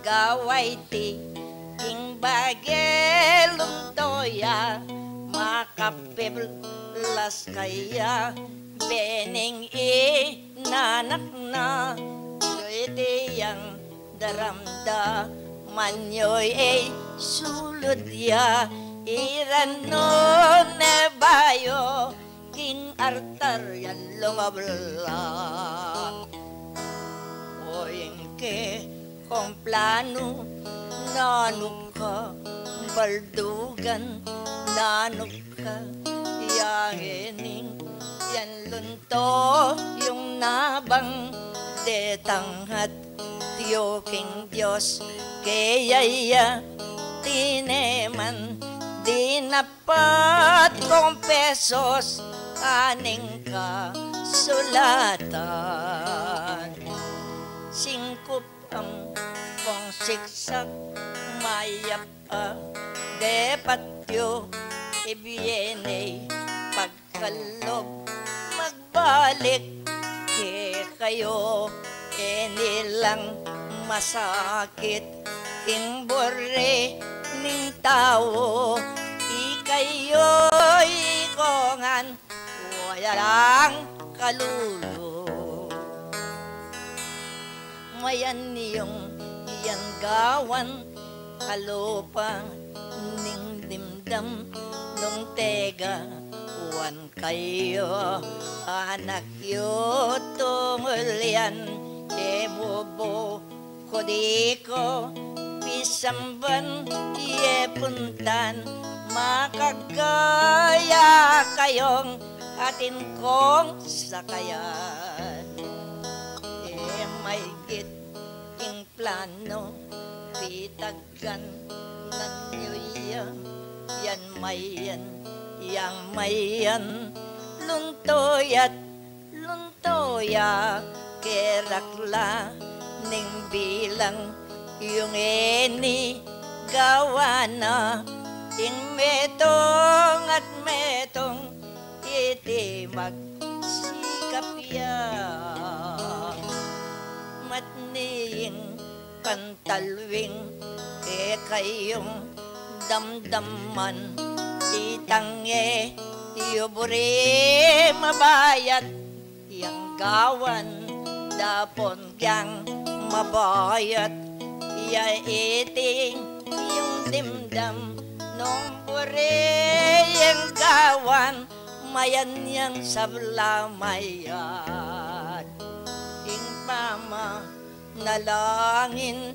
gawa iti king bage lunto ya, makapiblas kaya bening inanak na. Iti yang daramdaman yu e sulud ya, iran nu ne bayu king altar ya lumabla. O ing kekong planu, nanu ka baldugan, nanu ka ya ngening yan lunto yung nabang detang hati yu king Dios, keya ya tineman dinap pat kong pesos aning kasulatan. Singkup ang kong siksak, mayap a depat yu, ibie ne pagkalub magbalik kekayu. Eni lang masakit king buri ning tau, ikayu ikongan, wala lang kalulu. Mayan yung yan gawan, kalupa ning dimdam nung tegawan kayu, anak yu tungul yan, e mu bu kudi ku pisamban, ye puntan, makagaya kayung atin kung sakayan. E maygit ing planu, pitaggan na yu ya, yan mayan, yang mayan, lunto ya't lunto ya, kerakla ning bilang, yung e ni gawan na, ing metung at metung, iti magsikap ya. Matni ing pantalwing, e kayung damdaman, itang e yu buri mabayat, yang gawan dapun yang mabayat, ya iti yung dimdam nung buri yang gawan, mayan yang sabla mayat. Ing pamanalangin,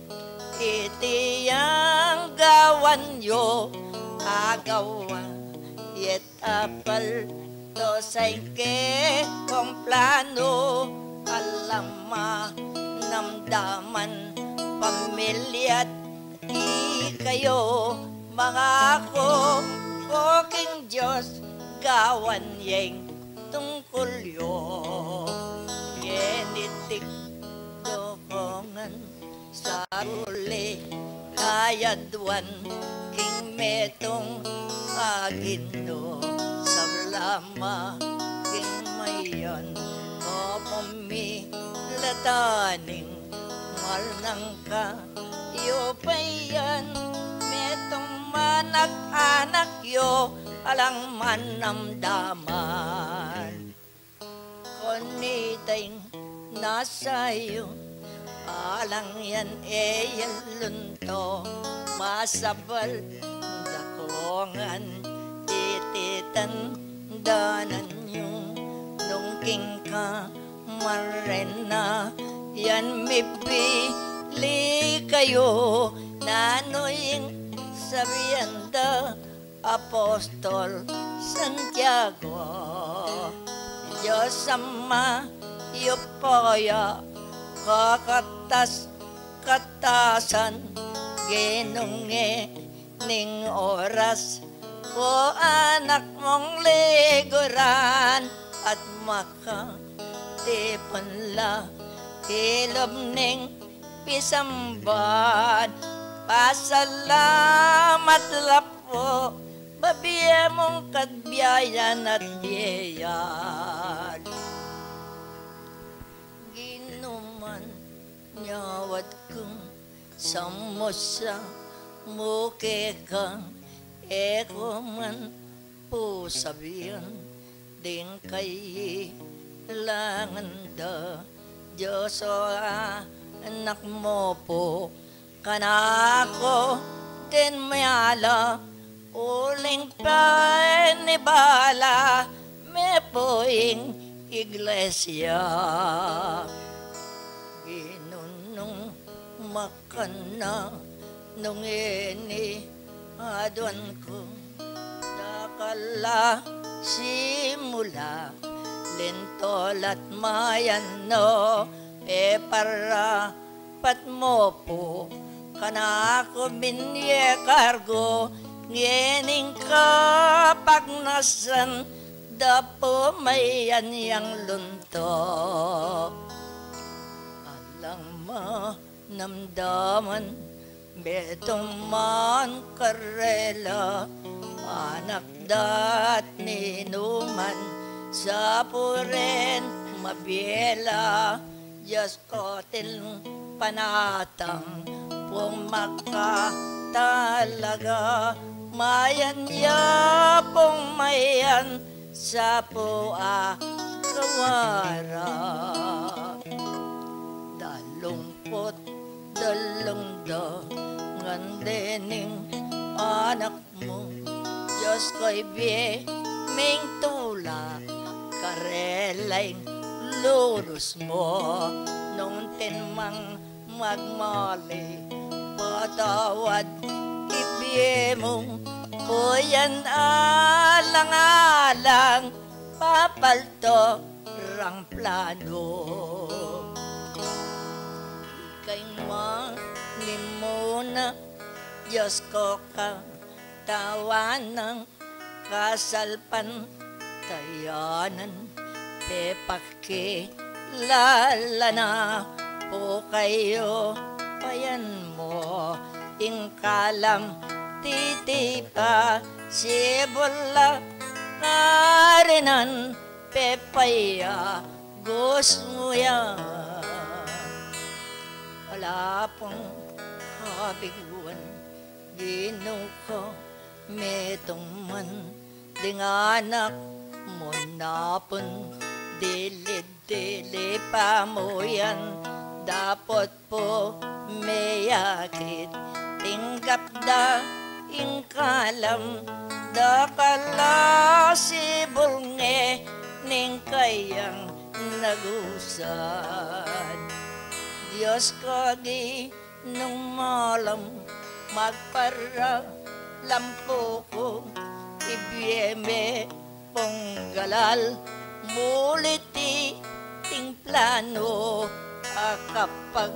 iti yang gawan yu agawa, yet apaldo sa ing kekong planu, alang manamdaman, pamilya't ikayu, mangaku ku king Dios, gawan yeng tungkul yu. Yenitik dukungan, saruli kayadwan king metung, a Ginu, sabla ma king mayan, o pamilatan ning mal nang ka yu pa yan, metung man at anak yu, alang manamdaman. Kanita ing nasa yu, alang yan e yan lunto, masabal dakungan, iti tandanan yu, nung king ka marena yan mibili kayu, nanu ing sabian da Apostol Santiago? Dios Ama, yu pa ya kakatas-katasan, Ginung e ning oras, o anak mung liguran, at makatipun la ilub ning pisamban. Pasalamat la pu, babie mung kabiayan at biayan. Ginu, manyawad ku, samusa mu keka, e ku man pu sabian ding kailangan da. Dios, o anak mu pu, kanaku ding miala, uling panibala me pu ing iglesia. Ginung, nung makanyan, nung ini aduan ku, dakal la simula, lintol at mayan no, e para pat mu pu kanaku binie kargu, ngening kapagnasan da pu mayan yang lunto. Alang manamdaman, metung man karela, anak da't ninuman, sa pu rin mabie la, Dios Kotil panatang pung makatalaga, mayan ya pung mayan sa pu a kawara. Dalung Ampon dalung da ngan dening anak mu, Dios ko, ibie meng tula, karela ing lulus mu, nung tinman magmali, patawad ibie mu, pu yan alang-alang papalto rang plano. Ika ing manimuna, Dios ko, katawan nang kasalpantayanan, pepakilala na pu kayu, payan mu ing kalam titipa, sibul la karinan, pepayagus mu ya. Ala pung kabiguan, Ginu ko, metung man ding anak mu na pung dilid-dilid pa mu yan, dapot pu meyakit, tinggap da ing kalam, dakal a sibul ngening kayang nagusan. Dios ko, Ginung malam, magparalampu ku, ibie me pung galal, mulit iting plano, akapag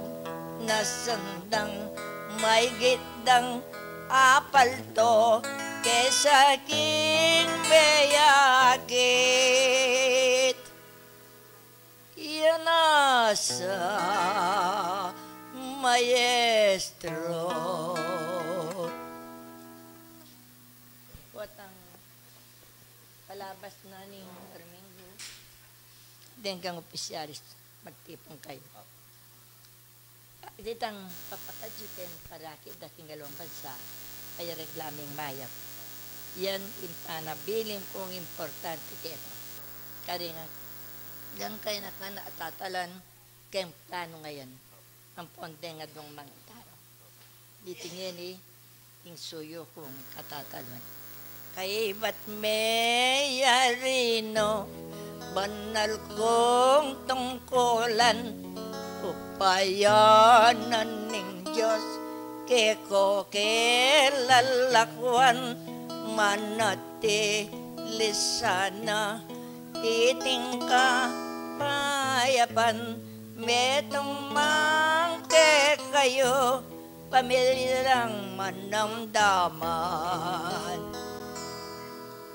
nasandang maigit dang apalto, kesa king meyakit. Yan na sa maestro. Potang palabas na ning Domingo, deng kang opisyalis, magtipun kayu. Ditang papakadyu king paraki da king alwang bansa, ay reglaming mayap. Yan ing panabilin kung importante keta. Karinga, deng kayanakan a tatalan keng plano ngayan, ampon deng adwang mangitaro. Iti ngeni ing suyu kung katataluan. Kaybat me ya rino, banal kung tungkulan, upayanan ning Dios, keko ke lalakwan, manatili sana iting kapayapan, metung man kekayu, pamilyang manamdaman.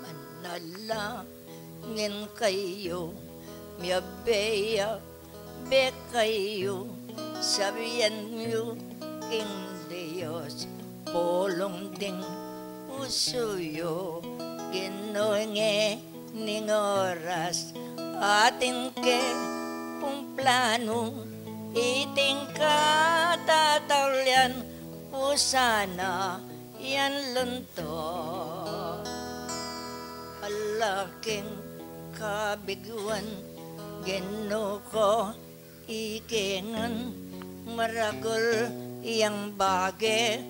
Manalangin kayu, miyabe ya be kayu, sabian yu king Dios, pulung ding pusu yu, Ginu, ngening oras, atin ke pung planu, iting katataulian, pu sana yan lungtut. Ala king kabiguan, Ginu ko, ike ngan maragul yang bage,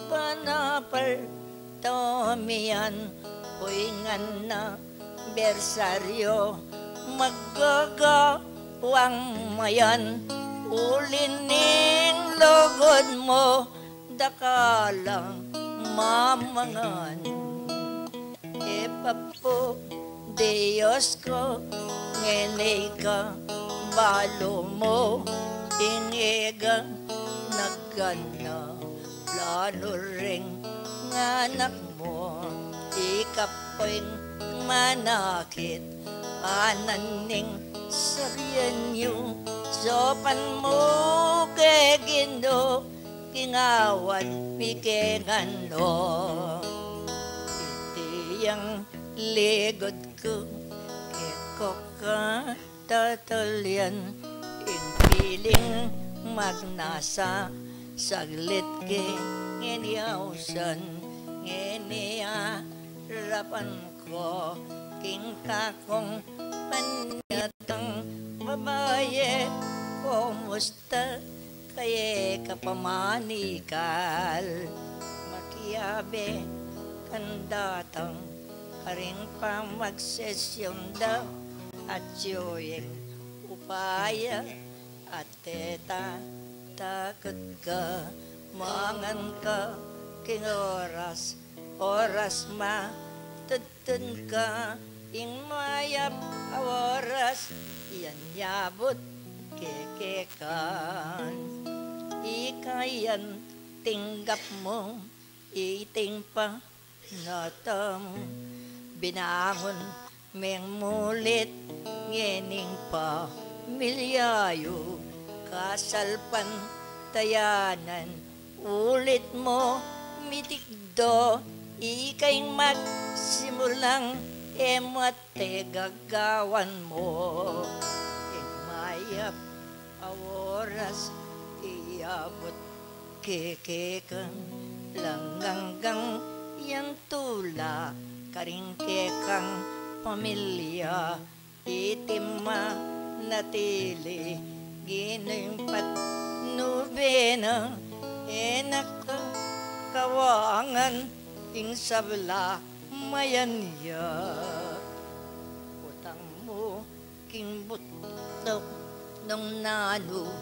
panapalto mi yan, puingan na bersaryo, magagawang mayan, uli ning lugud mu, dakalang mamangan. E Bapu Dios ko, ngeni ika balu mu ing iganaka na planu ring anak mu, ika pung manakit, anan ning sabian yu, saupan mu ke Ginu, king awan mi ke nganu. Iti yang ligud ku, keko ka tatalian, ing piling magnasa, saglit ke ngeni ausan, ngeni arapan ko, king kakung panyatang babayi, kumusta? Kaya ka pamanikal, makiabe kang datang karing pamagsesyon da, at yoyeng upaya, at teta, takut ka, mangan ka, king oras, oras ma, tutun ka, ing mayap a oras, yan yabut keke kan. Ika yan tinggap mu, iting pa, natam, binangun meng mulit, ngening pamilya yu, kasalpantayanan, ulit mu mitikdo, ika ing magsimulang e mu at gagawan mu. Ing mayap a oras iyabut keke kang, langganggang yan tula karing kekang pamilya, iti manatili, Ginu ing patnubena, e na ka kawangan ing sabla mayanyap. Utang mu king butuk nung nanu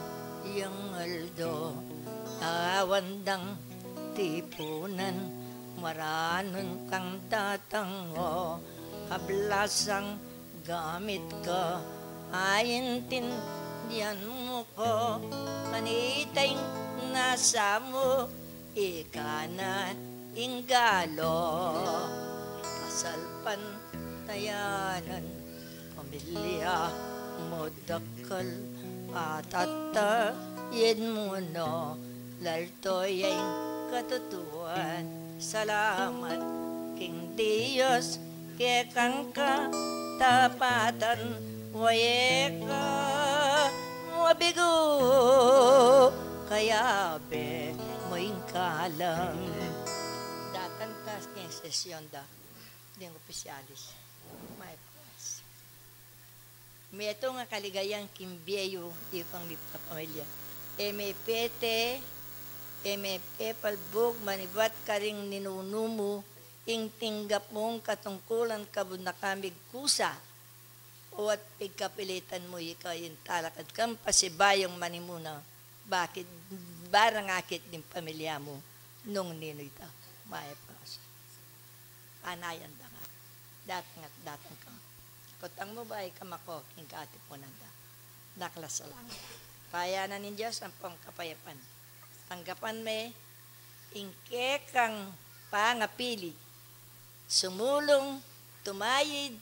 yang aldo, awan dang tipunan, maranun kang datang o, kablasang gamit ka, aintindian mu ko, kanita ing nasa mu, ika na ing galo, kasalpantayanan, pamilya mu dakal, at atayid mu no, lalto ya ing katutuan, salamat king Dios, kekang katapatan, wa e ka mabigu, kayabe mu ing kalam. Datang ka king sesyon da ding opisyalis. May pas. Metung a kaligayan king bie yu, ipang mipapamilya. E me pete, e me pepalbug manibat karing ninunu mu, ing tinggap mung katungkulan kabud na ka migkusa, o at pigkapilitan mu ika ing talakad kang pasibayung manimuna, bakit barang akit ding pamilya mu nung ninu ita. Mayap a oras. Panayan da nga. Datang at datang ka. Kutang mu ba ika mako king katipunan da. Dakal a salamat. Payanan ning Dios ampong kapayapan, tanggapan me ing kekang pangapili, sumulung, tumayid,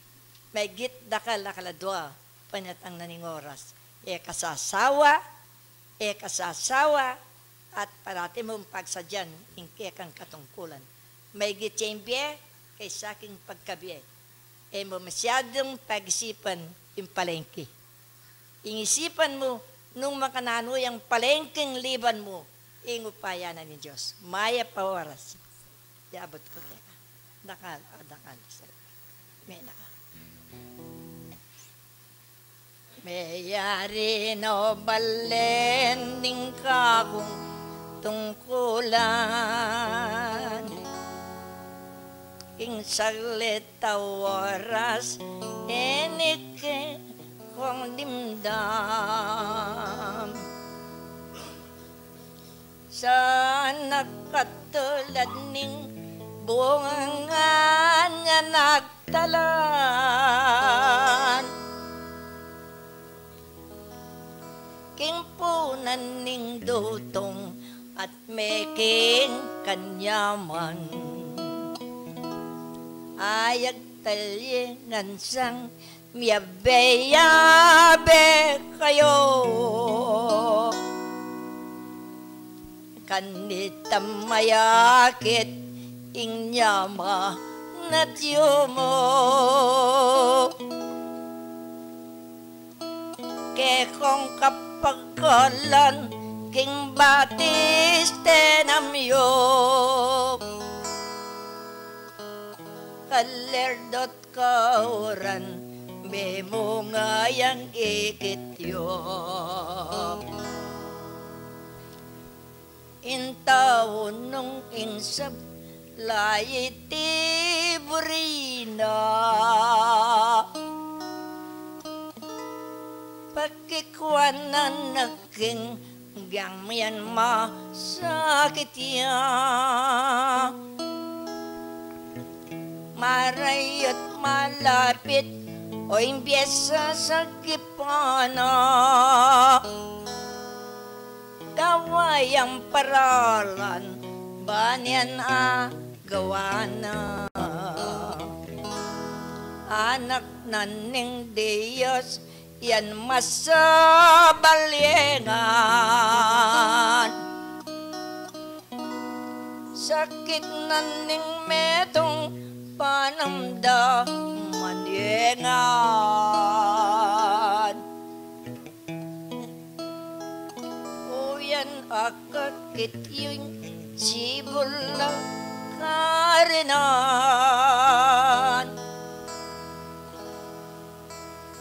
maygit dakal a kaladua, panyatang na ning oras. E ka sasawa, e ka sasawa, at parati mung pagsadyan ing kekang katungkulan. Maygit ya ing bie kaysa king pagkabie. E mu masyadung pag-isipan ing palengke. Ing isipan mu, nung makananu yang palengkeng liban mu, ing upaya na ning Dios. Mayap a oras. Yabut ku keka. Dakal, a, dakal. Me na ka. Meyari no balen ding kakung tungkulan. King saglit a oras, e ne ke kong dimdam. Sana katulad ning bunga nang talan king punan ning dutung at meking kanyaman. Ayag talye ngan sang miyabe-yabe kayu. Kanita mayakit ing nyaman at yumu. Kekong kapagkalan king batis tenamyuk. Kalerdot kauran, memunga yang ikit yu. Ing tau nung ing sabla iti buri na, pakikuanan na king gyang yan masakit ya. Marayut malapit o ing biasa sa gipana. Gawa yang paralan, ban yan agawa na. Anak na ning Dios, yan masabalyengan. Sakit na ning metung, panamdaman ye ngan. Uyan akakit yu ing sibul a karinan.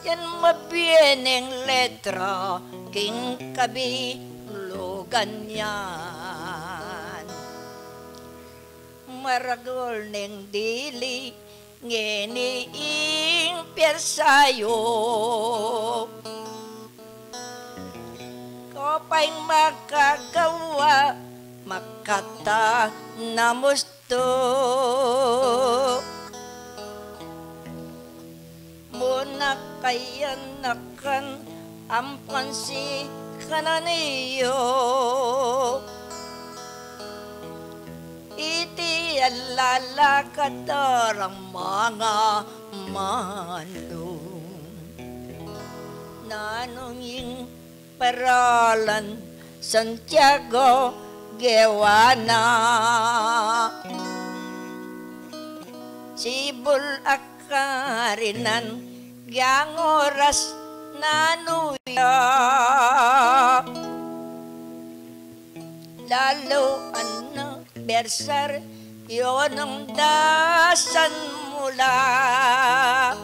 Yan mabieneng letra king kabilugan yan. Maragul neng dili ngeni ing piansa yu. Ko pa ing makagawa, makata na mustu. Mu na kayanakan ampon sikanan yu. Iti a lalakad da rang mangamanung. Nanung ing paralan Santiago gewa na. Sibul a karinan, gyang oras nanu ya. Lalu a na bersar yu nung dasan mu la.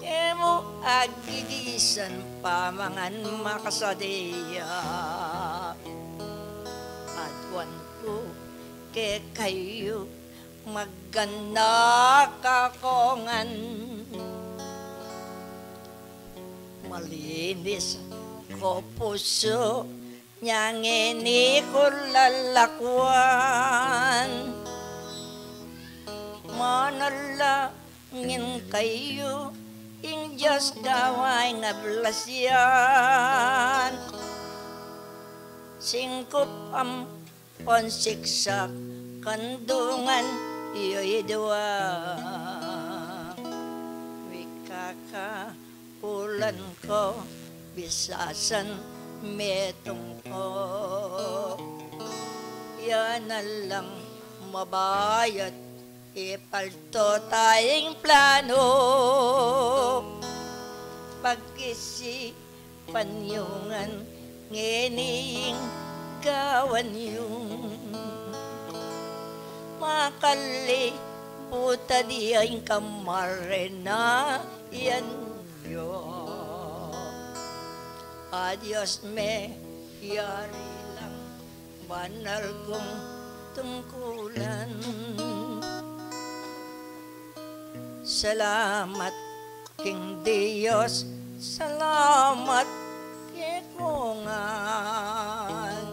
E mu agigisan pamangan makasadi ya. Aduan ku kekayu, magganaka ko ngan. Malinis ko pusu, nya ngeni ku lalakuan. Manalangin kayu, ing Dios gawa ing ablas yan. Singkup ampon siksak, kandungan yu idua. Wikaka ulan ko, bisasan metung ko. Yan na lang mabayat, ipalto tayang plano. Pagkisi panyungan ngeni ing gawan yu. Makaliputa di ing kamarinayan yu. A Dios me, yari lang banal kung tungkulan. Salamat king Dios, salamat keku ngan.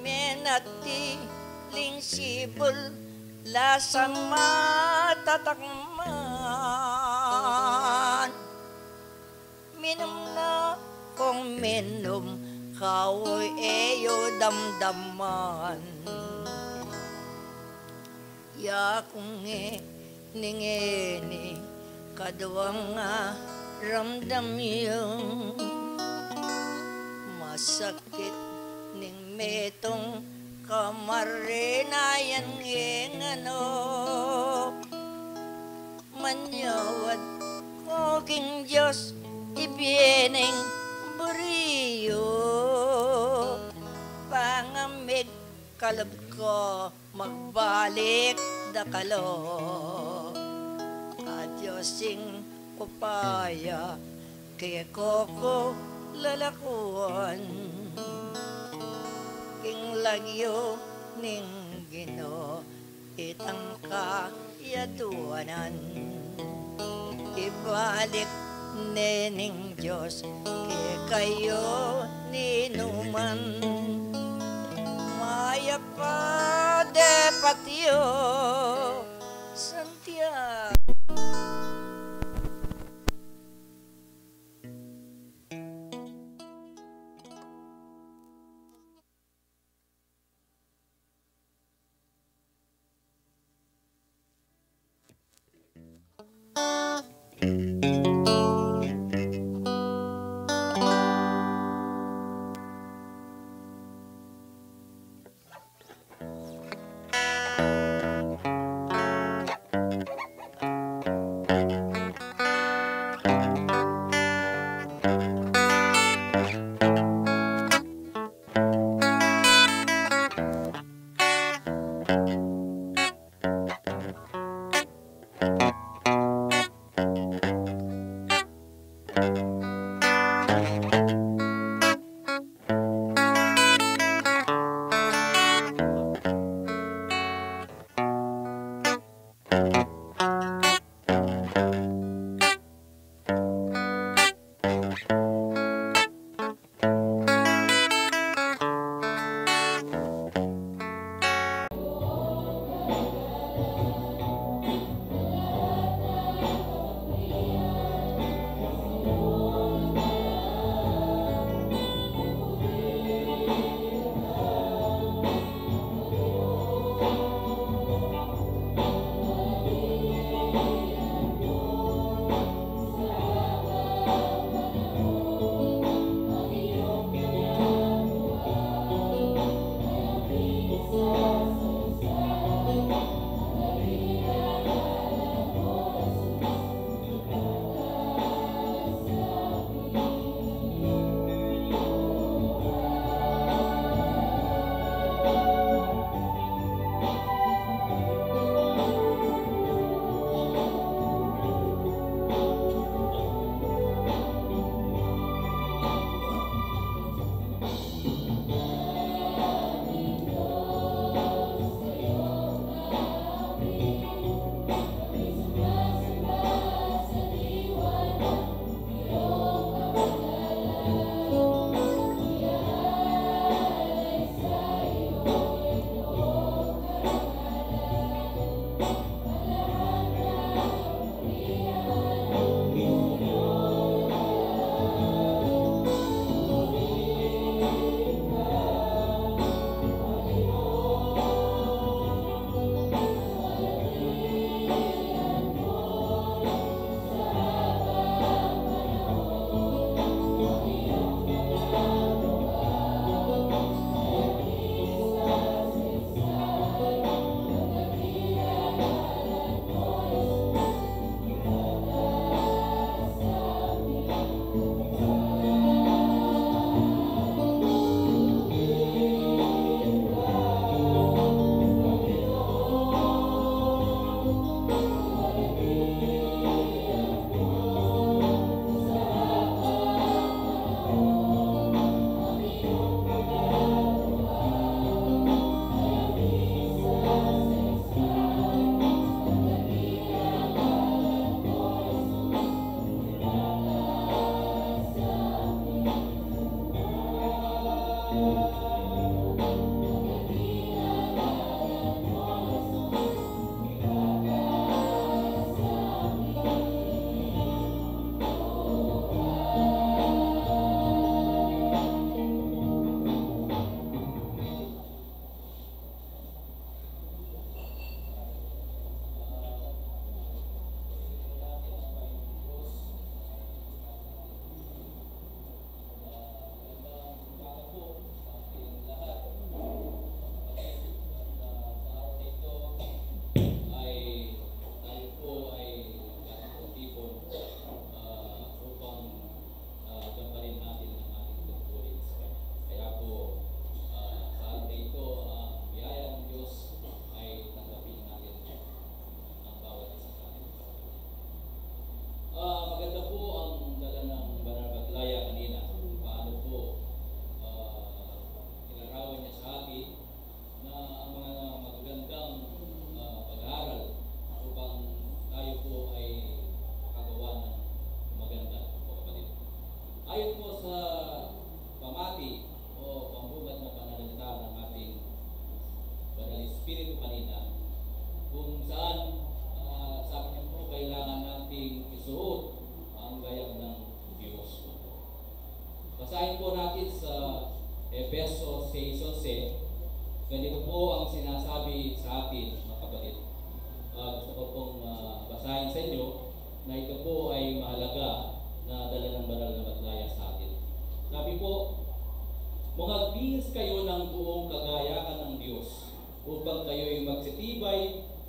Menatiling sibul la sa matatakman. Minum na kung minum, kayabe yu damdaman. Ya kung ngeni ngeni, kaduang aramdam yu. Masakit ning metung, kamarinayan ngeni, ano. Manyawad ko king Dios, ibie neng buri yu. Pangamig kalub ko, magbalik da kalu. A Dios ing upaya, keku ku lalakuan. lagyu ning Ginu itang kayaduanan. Ibalik ne ning Dios kekayu ninuman. Mayap a depat yu, Santiago.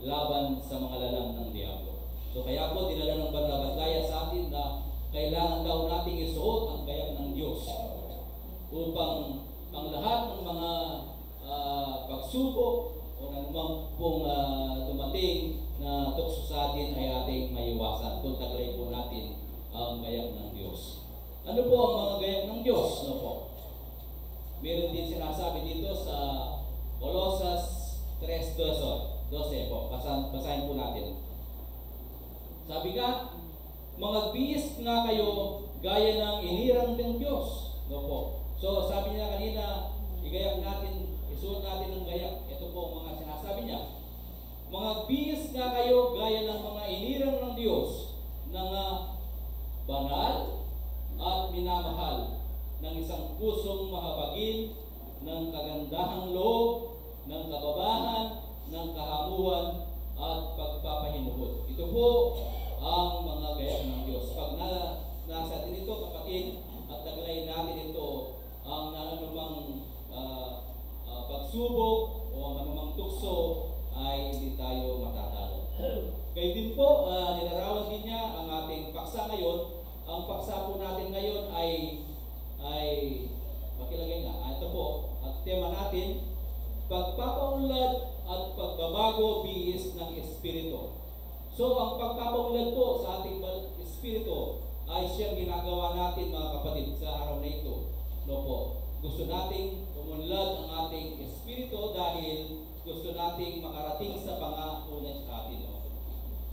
laban sa mga lalang ng Diablo. So, kaya po, dinala ng Banal na Batlayan sa atin na kailangan daw nating isuot ang gayak ng Diyos upang ang lahat ng mga, ah, pagsubok o anumang pong, ah, dumating na tukso sa atin ay ating maiwasan kung taglay po natin ang gayak ng Diyos. Ano po ang mga gayak ng Diyos? Ano po? Meron din sinasabi dito sa Colosas tres doce, doce po. Basahin, basahin po natin. Sabi nga, "Magbihis nga kayo gaya ng inirang ng Diyos." No po. So, sabi niya kanina, igayak natin, isuot natin ng gayak. Ito po ang mga sinasabi niya. "Magbihis nga kayo gaya ng mga inirang ng Diyos, na nga banal at minamahal, ng isang pusong mahabagin, ng kagandahang loob, ng kababahan, ng kahamuan, at pagpapahinuhod." Ito po ang mga gayak ng Diyos. Pag na, nasa atin ito, kapatid, at taglay natin ito, ang anumang, ah, ah, pagsubok o ang anumang tukso ay hindi tayo matatalo. Gayon din po, ah, nilarawan din niya ang ating paksa ngayon. Ang paksa po natin ngayon ay, ay, pakilagay nga, ah, ito po, at tema natin, pagpapaunlad at pagbabago bihis ng Espiritu. So, ang pagpapaunlad po sa ating bal-, espiritu ay siyang ginagawa natin, mga kapatid, sa araw na ito. No po? Gusto nating umunlad ang ating espiritu dahil gusto nating makarating sa pangako na sa atin, no?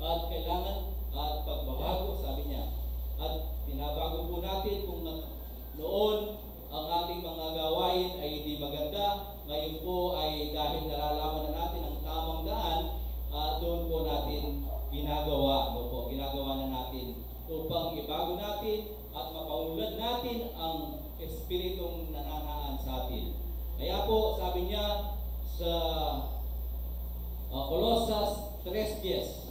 At kailangan at pagbabago, sabi niya. At binabago po natin kung na-, noon ang ating mga gawain ay hindi maganda, ngayon po ay dahil nalalaman na natin ang tamang daan, ah, doon po natin ginagawa, no po, ginagawa na natin upang ibago natin at mapaunlad natin ang espiritong nananaan sa atin. Kaya po, sabi niya sa, ah, Colosas tres diez,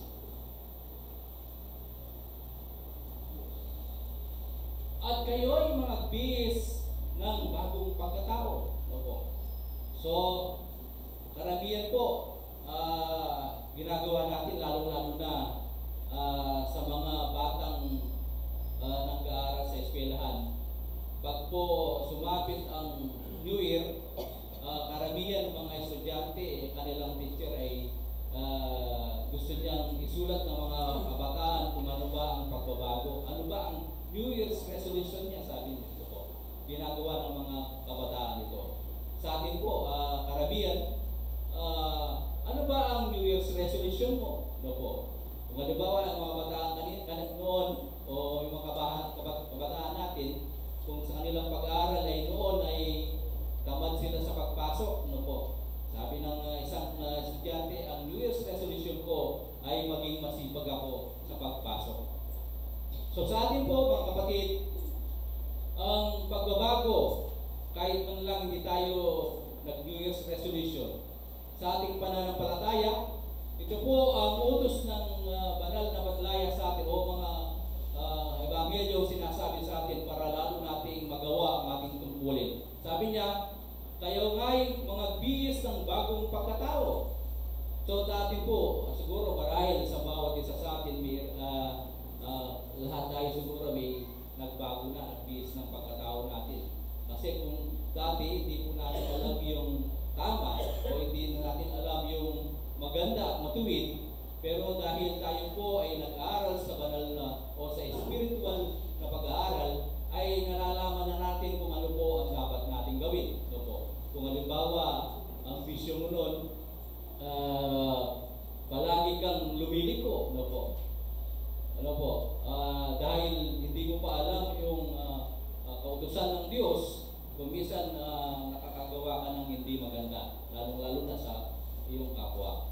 "At kayo'y magbihis ng bagong pagkatao." Opo. So, karamihan po, ah, ginagawa natin, lalong-lalo na, ah, sa mga batang, ah, nag-aaral sa eskwelahan. Pag po sumapit ang New Year, ah, karamihan ng mga estudyante, kanilang teacher ay, ah, gusto niyang isulat ng mga kabataan kung ano ba ang pagbabago. Ano ba ang New Year's resolution niya, sabi niya. Ito po, ginagawa ng mga kabataan ito. Sa atin po, ah, karamihan, ah, ano ba ang New Year's resolution mo? Ano po? Kung halimbawa, ang mga kabataan kani-, kani-, noon, o yung mga kabaha-, kaba-, kabataan natin, kung sa kanilang pag-aaral ay noon ay tamad sila sa pagpasok, ano po? Sabi ng, ah, isang, ah, estudyante, "Ang New Year's resolution ko ay maging masipag ako sa pagpasok." So, sa atin po, mga kapatid, ang pagbabago, kahit man lang hindi tayo nag-New Year's resolution, sa ating pananampalataya, ito po ang utos ng, ah, Banal na Batlayan sa atin, o mga, ah, Ebanghelyo sinasabi sa atin para lalo nating magawa ang ating tungkulin. Sabi niya, "Kayo nga'y magbihis ng bagong pagkatao." So, dati po, siguro marahil sa bawat isa sa atin, may, ah, ah, lahat tayo siguro may nagbago na, nagbihis ng pagkatao natin. Kasi kung dati, hindi po natin alam yung tama o hindi na natin alam yung maganda at matuwid, pero dahil tayo po ay nag-aaral sa banal na o sa spiritual na pag-aaral, ay nalalaman na natin kung ano po ang dapat nating gawin. Ano po? Kung halimbawa, ang bisyo mo nun, ah, palagi kang lumiliko, ano po? Ano po? Ah, dahil hindi mo pa alam yung, ah, ah, kautusan ng Diyos, kung minsan, ah, nakakagawa ka ng hindi maganda, lalong-lalo na sa iyong kapwa.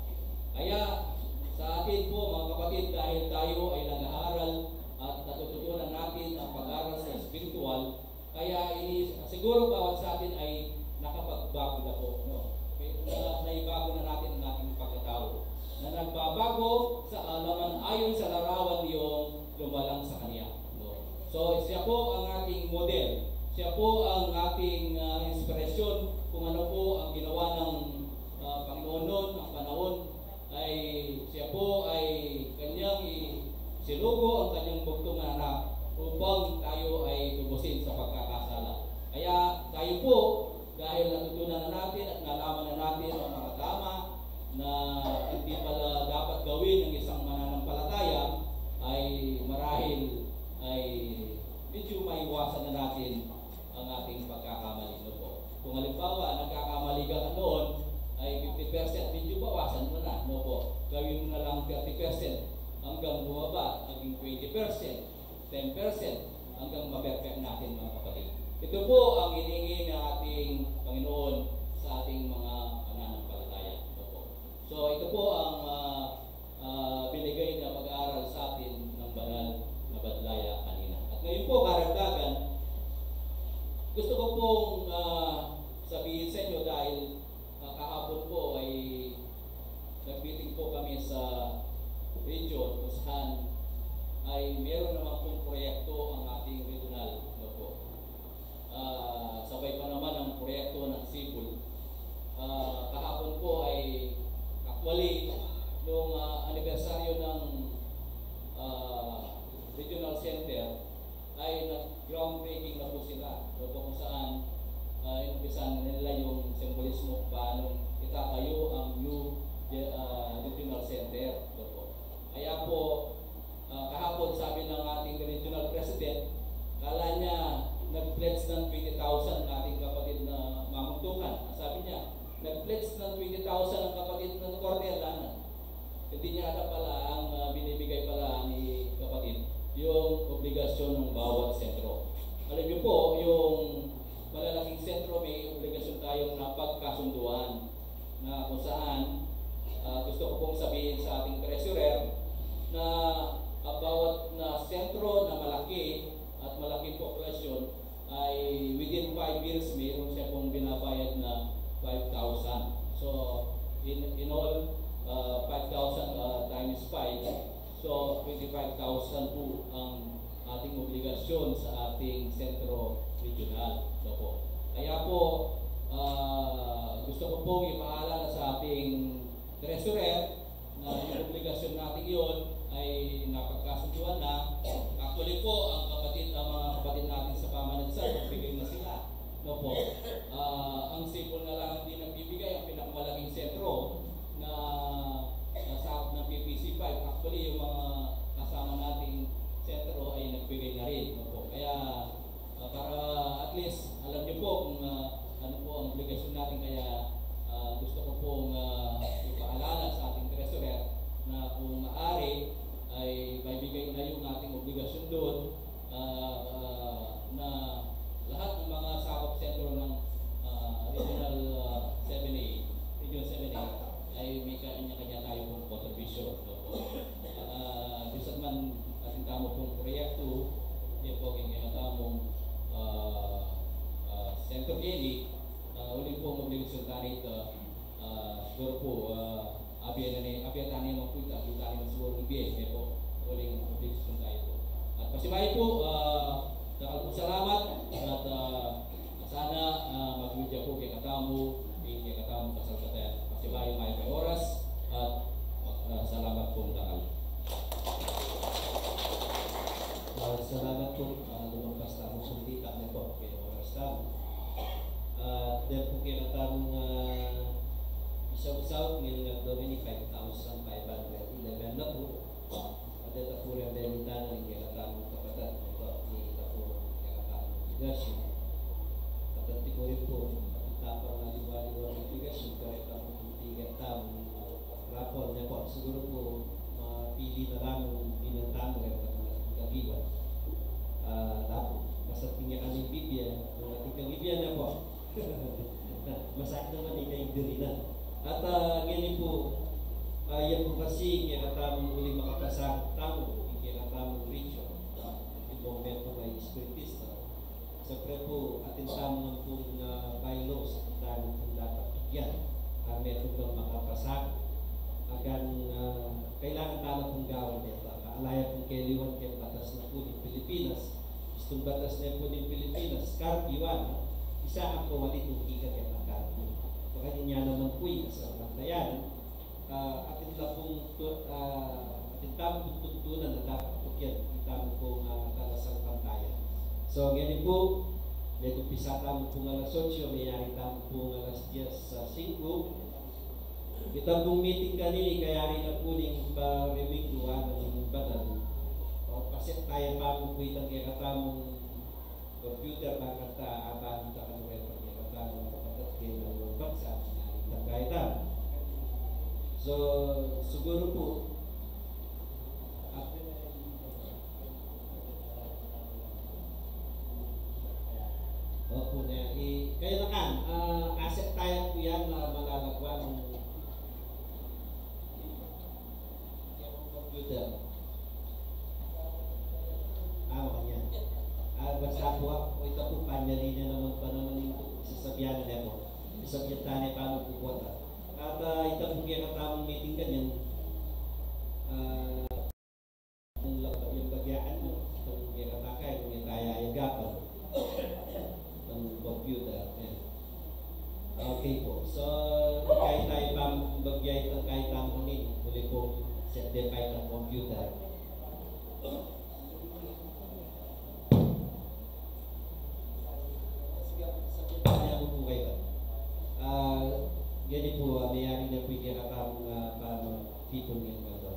Kaya sa atin po, mga kapatid, dahil tayo ay nag-aaral at natututunan natin ang pag-aaral sa espiritual, kaya ini, siguro bawat sa atin ay nakapagbago na po, no? Kaya na, naibago na natin ang ating pagkatao na nagbabago sa kaalaman ayon sa larawan niyong lumalang sa Kanya, no? So, siya po ang ating model. Siya po ang ating, ah, inspirasyon kung ano po ang ginawa ng, ah, Panginoon noon, ang panahon ay siya po ay kanyang isinugo ang kanyang bugtung na anak upang tayo ay tubusin sa pagkakasala. Kaya tayo po, dahil natutunan na natin at nalaman na natin ang mga tama na hindi pala dapat gawin ng isang mananampalataya, ay marahil ay medyo maiwasan na natin ang ating pagkakamali, no po? Kung halimbawa, nagkakamali ka noon, ay fifty percent, medyo bawasan mo na, no po? Gawin mo na lang thirty percent hanggang bumaba, naging twenty percent, ten percent, hanggang ma-perfect natin, mga kapatid. Ito po ang hinihingi ng ating Panginoon sa ating mga mananampalataya, no po? So, ito po ang, ah, ah, binigay na pag-aaral sa atin ng banal na badlaya kanina. At ngayon po, karagdagan, gusto ko pong, ah, sabihin sa inyo dahil, ah, kahapon po ay nag-meeting po kami sa region kung saan ay meron naman pong proyekto ang ating regional, no po. Ah, sabay pa naman ang proyekto ng Cebu. Ah, kahapon po ay, actually, nung, ah, anibersaryo ng, ah, Regional Center, ay nag-groundbreaking na po sila. Doon po kung saan, ah, inumpisan na nila yung simbolismo kung paano itatayo ang new, ah, Regional Center. Doon po. Kaya po, Ah, kahapon, sabi ng ating regional president, kala niya nag-pledge ng twenty thousand ang ating kapatid na mamuntukan. Ang sabi niya, nag-pledge ng twenty thousand ang kapatid ng Cornel, ano? Hindi niya alam pala ang, ah, binibigay pala ni kapatid, yung obligasyon ng bawat sentro. Alam niyo po, yung malalaking sentro, may obligasyon tayong napagkasunduan na kung saan, ah, gusto ko pong sabihin sa ating treasurer na ang bawat na sentro na malaki at malaking populasyon ay within five years mayroon siya pong binabayad na five thousand. So, in, in all, ah, five thousand, ah, times five, so twenty-five thousand po ang ating obligasyon sa ating sentro regional. Ano po? Kaya po, ah, gusto ko pong ipaalala sa ating treasurer na yung obligasyon natin yun ay napagkasunduan na. Actually po, ang kapatid, ang mga kapatid natin sa pamanagsan, nagbigay na sila. No po. Ah, ang Cebu na lang hindi nagbibigay, ang pinakamalaking sentro na, na sa ng P P C five. Actually, yung mga kasama nating sentro ay nagbigay na rin. No po. Kaya, ah, para at least alam niyo po kung, ah, ano po ang obligasyon natin. Kaya, ah, gusto ko pong, ah, ipaalala sa ating treasurer na kung maaari ay maibigay na yung ating obligasyon doon, ah, ah, na lahat ng mga sakop sentro ng, ah, Regional, ah, seven A, Region seven A, ay may kanya-kanya tayo pong kontribusyon. Opo. Ah, bisan man atin tamu pong proyekto, yan po, kaya tamung, ah, ah, sentro keni, ah, uling pong obligasyon tani, ah, ah, siguro po, ah, abyan na ni, abyan tani man po ita, abyan tani man siguro ni abyan, kaya po, uling obligasyon tayo po. At pasibayu po, ah, dakal pong salamat, at, ah, sana, ah, magmidya po kekatamu, ing kekatamung kasalpatan. Pasibayu mayap a oras, at, ah, salamat pong dakal. Ah, salamat po, ah, lumampas tamu sundita na po keng oras tamu. Ah, dyan po kekatamung, ah, isausaut, ngeni nga domini five thousand five hundred eleven na po. At ita pu rin benitan ning kekatamung kapatad, ita pu rin kekatamung obligasyon. Kapatad, ti ko rin po, itapang na liwa-liwa ng obligasyon, kareta mo kung tigat tamung rapol na po. Siguro po, mapili na lang yung binatang rin at mga kagiwan. Ah, lapu, masating niya kami Biblia, mga kagiwan na po. Masakit naman ika yung dirinan. At, ah, ngeni po, ah, yan po kasi, kekatamung uli makapasakit tamu, kekatamung Richard. Ito po, may po kay espiritista. Siyempre po, atin tamu ngan pong, ah, bylaws, atin tamu pong dapat bigyan. Ang meron bang makapasakit. Agan, ah, kailangan tamu pong gawan deta. Alaya pong keliwan keng batas na po ning Pilipinas. Istung batas na po ning Pilipinas, curfew, ano? Isa ang kawali kung ika kaya curfew. Baka niya naman po yung kasabatayan. Ah, atin la pung tu-, ah, atin tamu pung tuntunan a dapat tukyan itamu pung, ah, talasalpantaya. So, ngeni pu, megumpisa tamu pung alas otso, meyari tamu pung alas dies, ah, singku. Ita pung meeting kanini, kayari na pu ning parimingguan ning banan. O, paset taya pa mu pu itang kekatamung computer, bakanta aban ta kanu kaya pagkakatamu, kapatad, kaya na yung baksa, itang kaya tamu. So, siguru pu, ah, opu na, i, kaya na kan, ah, aset taya pu yan na malalaguan ng computer. Ah, makanya. Ah, basta pu, ah, ita pu, panyali na naman pa naman yung sasabihan na po. Sasabihan tayo pa mo pu pu ata. At, ah, ita pu kekatamung meeting kanyan. Ah, kung laba yung bagyaan mo, itang kekatakay, kung itaya yung gapang. Itang computer, yan. Okay po. So, kahit tayo pang bagya itang kahit ang huli, huli po, set tayo pa itang computer. Sige, sabi ko, kaya mo po kayo. Ah, gani po, ah, mayari na po yung kekatamung, ah, para magtipon ngayon ba ito?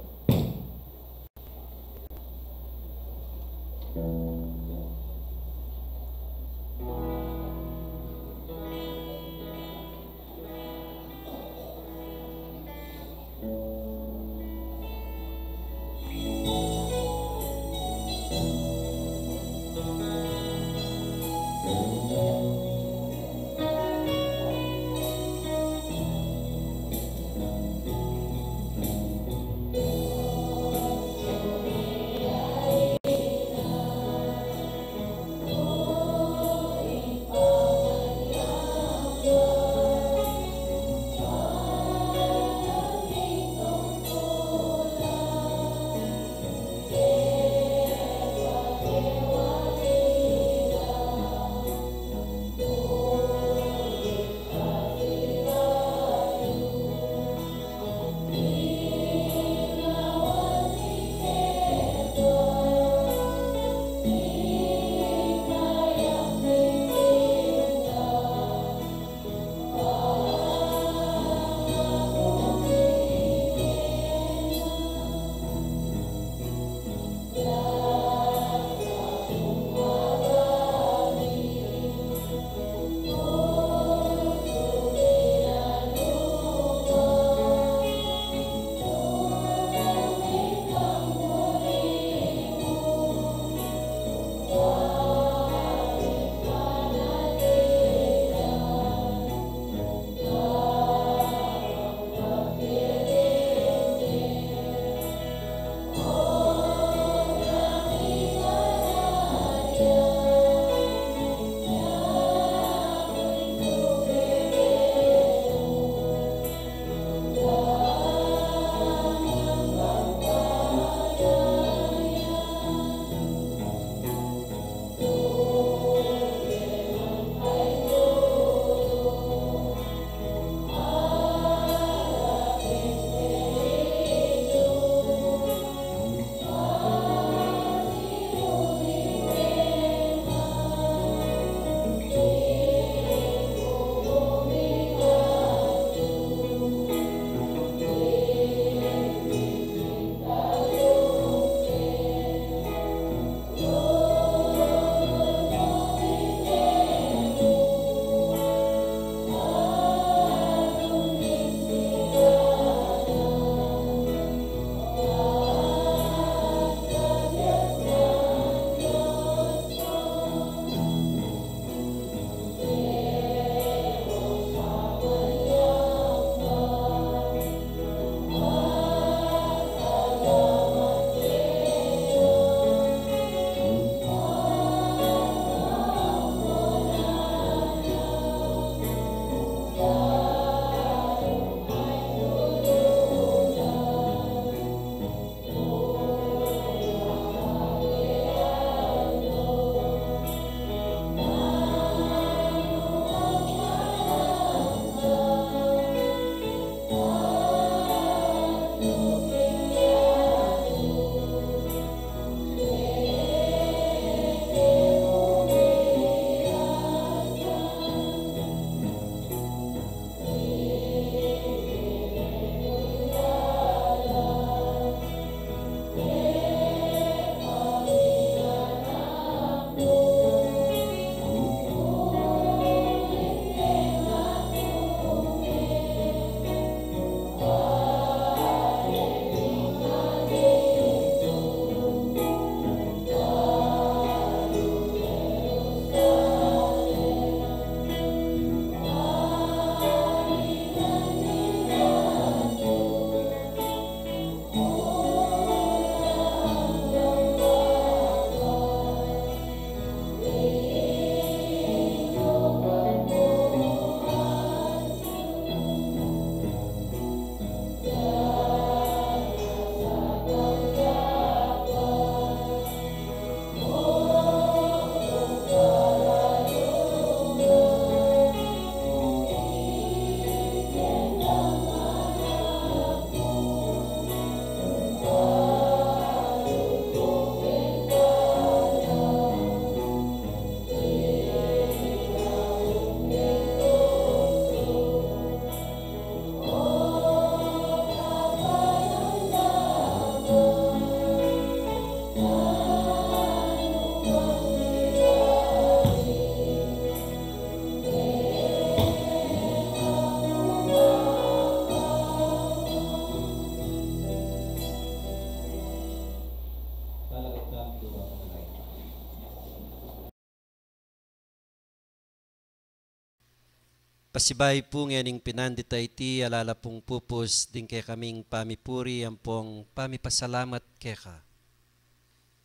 Pasibayu pu ngening pinandit a iti, ala la pung pupus ding kekaming pamipuri ampong pamipasalamat keka.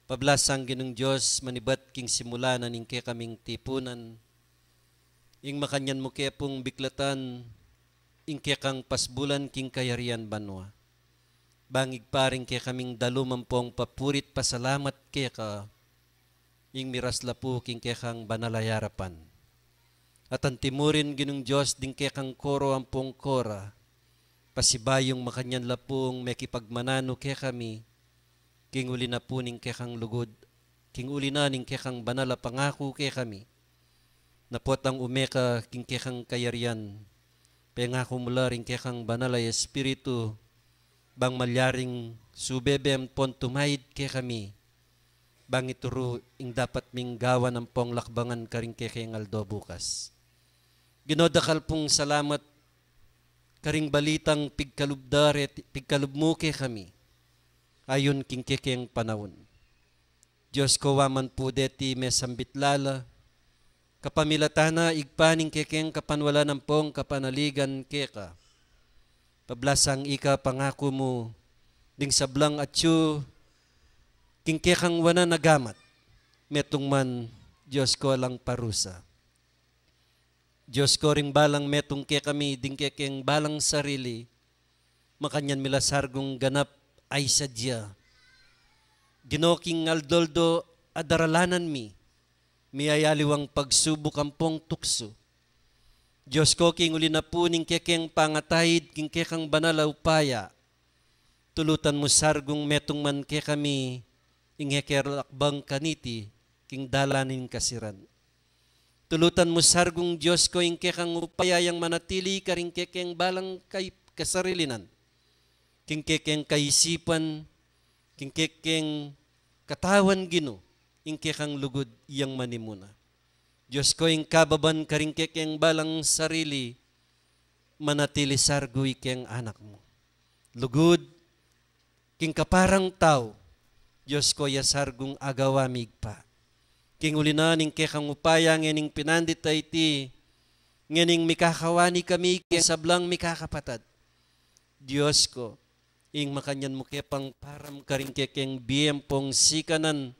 Pablasang Ginung Dios, manibat king simula na ning kekaming tipunan, ing makanyan mu ke pung biklatan ing kekang pasbulan king kayarian banua. Bang Ibpa, ring kekaming dalum ampong papuri't pasalamat keka, ing miras la pu king kekang banal a yarapan. At antimurin, Ginung Dios, ding kekang koro ampong kora, pasibayung makanyan la pung mekipagmananu kekami, king uli na pu ning kekang lugud, king uli na ning kekang banal a pangaku kekami, na potang ume ka king kekang kayarian, pengaku mu la ring kekang banal a Espiritu, bang malyaring subebe ampong tumaid kekami, bang ituru ing dapat ming gawan ampong lakbangan karing kekeng aldo bukas. Ginu, dakal pung salamat karing balitang pigkalub da reti, pigkalub mu kekami, ayun king kekeng panaun. Dios ko, wa man pu deti mesambit lala, kapamilatan na Ibpa ning kekeng kapanwalan ampong kapanaligan keka. Pablasang ika pangaku mu, ding sablang atyu king kekang wanan a gamat, metung man, Dios ko, alang parusa. Dios ko, ring balang metung kekami ding kekeng balang sarili, makanyan mi la sargung ganap a isadia. Ginu, king aldo-aldo a daralanan mi, miyayaliwang pagsubuk ampong tuksu. Dios ko, king uli na pu ning kekeng pangataid king kekang banal a upaya, tulutan mu sargung metung man kekami ing e ke lakbang kaniti king dalan ning kasiran. Tulutan mu sargung, Dios ko, ing kekang upaya yang manatili karing kekeng balang kay-, kasarilinan, king kekeng kaisipan, king kekeng katawan, Ginu, ing kekang lugud yang manimuna. Dios ko, ing kababan karing kekeng balang sarili, manatili sargu ikeng anak mu. Lugud, king kaparang tau, Dios ko, ya sargung agawa mi, Ibpa. King uli na ning kekang upaya ngening pinandit a iti, ngening mikakawani kami king sablang mikakapatad. Dios ko, ing makanyan mu ke pang param karing kekeng bie ampong sikanan,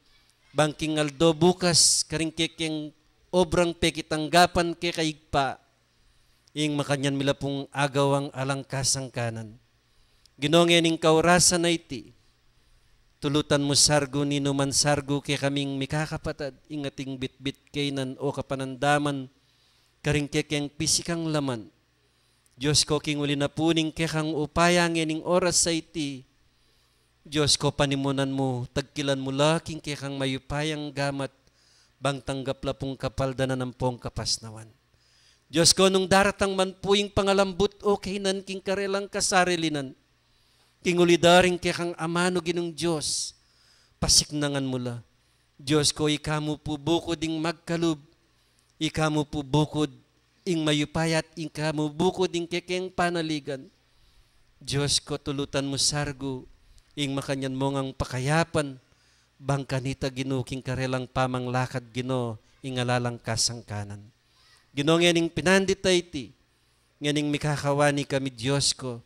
bang king aldo bukas karing kekeng obrang pekitanggapan keka, Ibpa, ing makanyan mi la pung agawang alang kasangkanan. Ginu, ngening kaurasan a iti, tulutan mu sargu ninuman sargu kekaming mikakapatad, ing ating bitbit kainan o kapanandaman karing kekeng pisikang laman. Dios ko, king uli na pu ning kekang upaya ngening oras a iti, Dios ko, panimunan mu, tagkilan mu la king kekang mayupayang gamat, bang tanggap la pung kapaldanan ampong kapasnawan. Dios ko, nung daratang man pu ing pangalambut o kainan king karelang kasarilinan, king uli da ring kekang amanu, Ginung Dios, pasiknangan mu la. Dios ko, ika mu pu bukud ing magkalub, ika mu pu bukud ing mayupaya at ika mu bukud ing kekeng panaligan. Dios ko, tulutan mu sargu ing makanyan mu ngang pakayapan, bang kanita, Ginu, king karelang pamanglakad, Ginu, ing alalang kasangkanan. Ginu, ngening pinandit a iti, ngening mikakawani kami, Dios ko,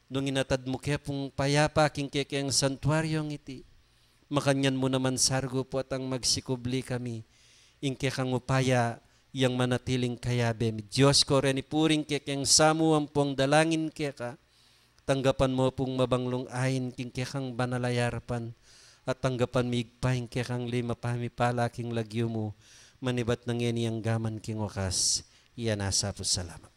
nung inatad mu ke pung payapa king kekeng santuaryong iti, makanyan mu naman sargu potang magsikubli kami ing kekang upaya yang manatiling kayabe mi. Dios ko, reni pu ring kekeng samu ampong dalangin keka, tanggapan mu pung mabanglung ain king kekang banal a yarapan, at tanggapan mi, Ibpa, ing kekang lima pamipala king lagyu mu, manibat na ngeni anggaman king wakas. Iya nasa pu salamat.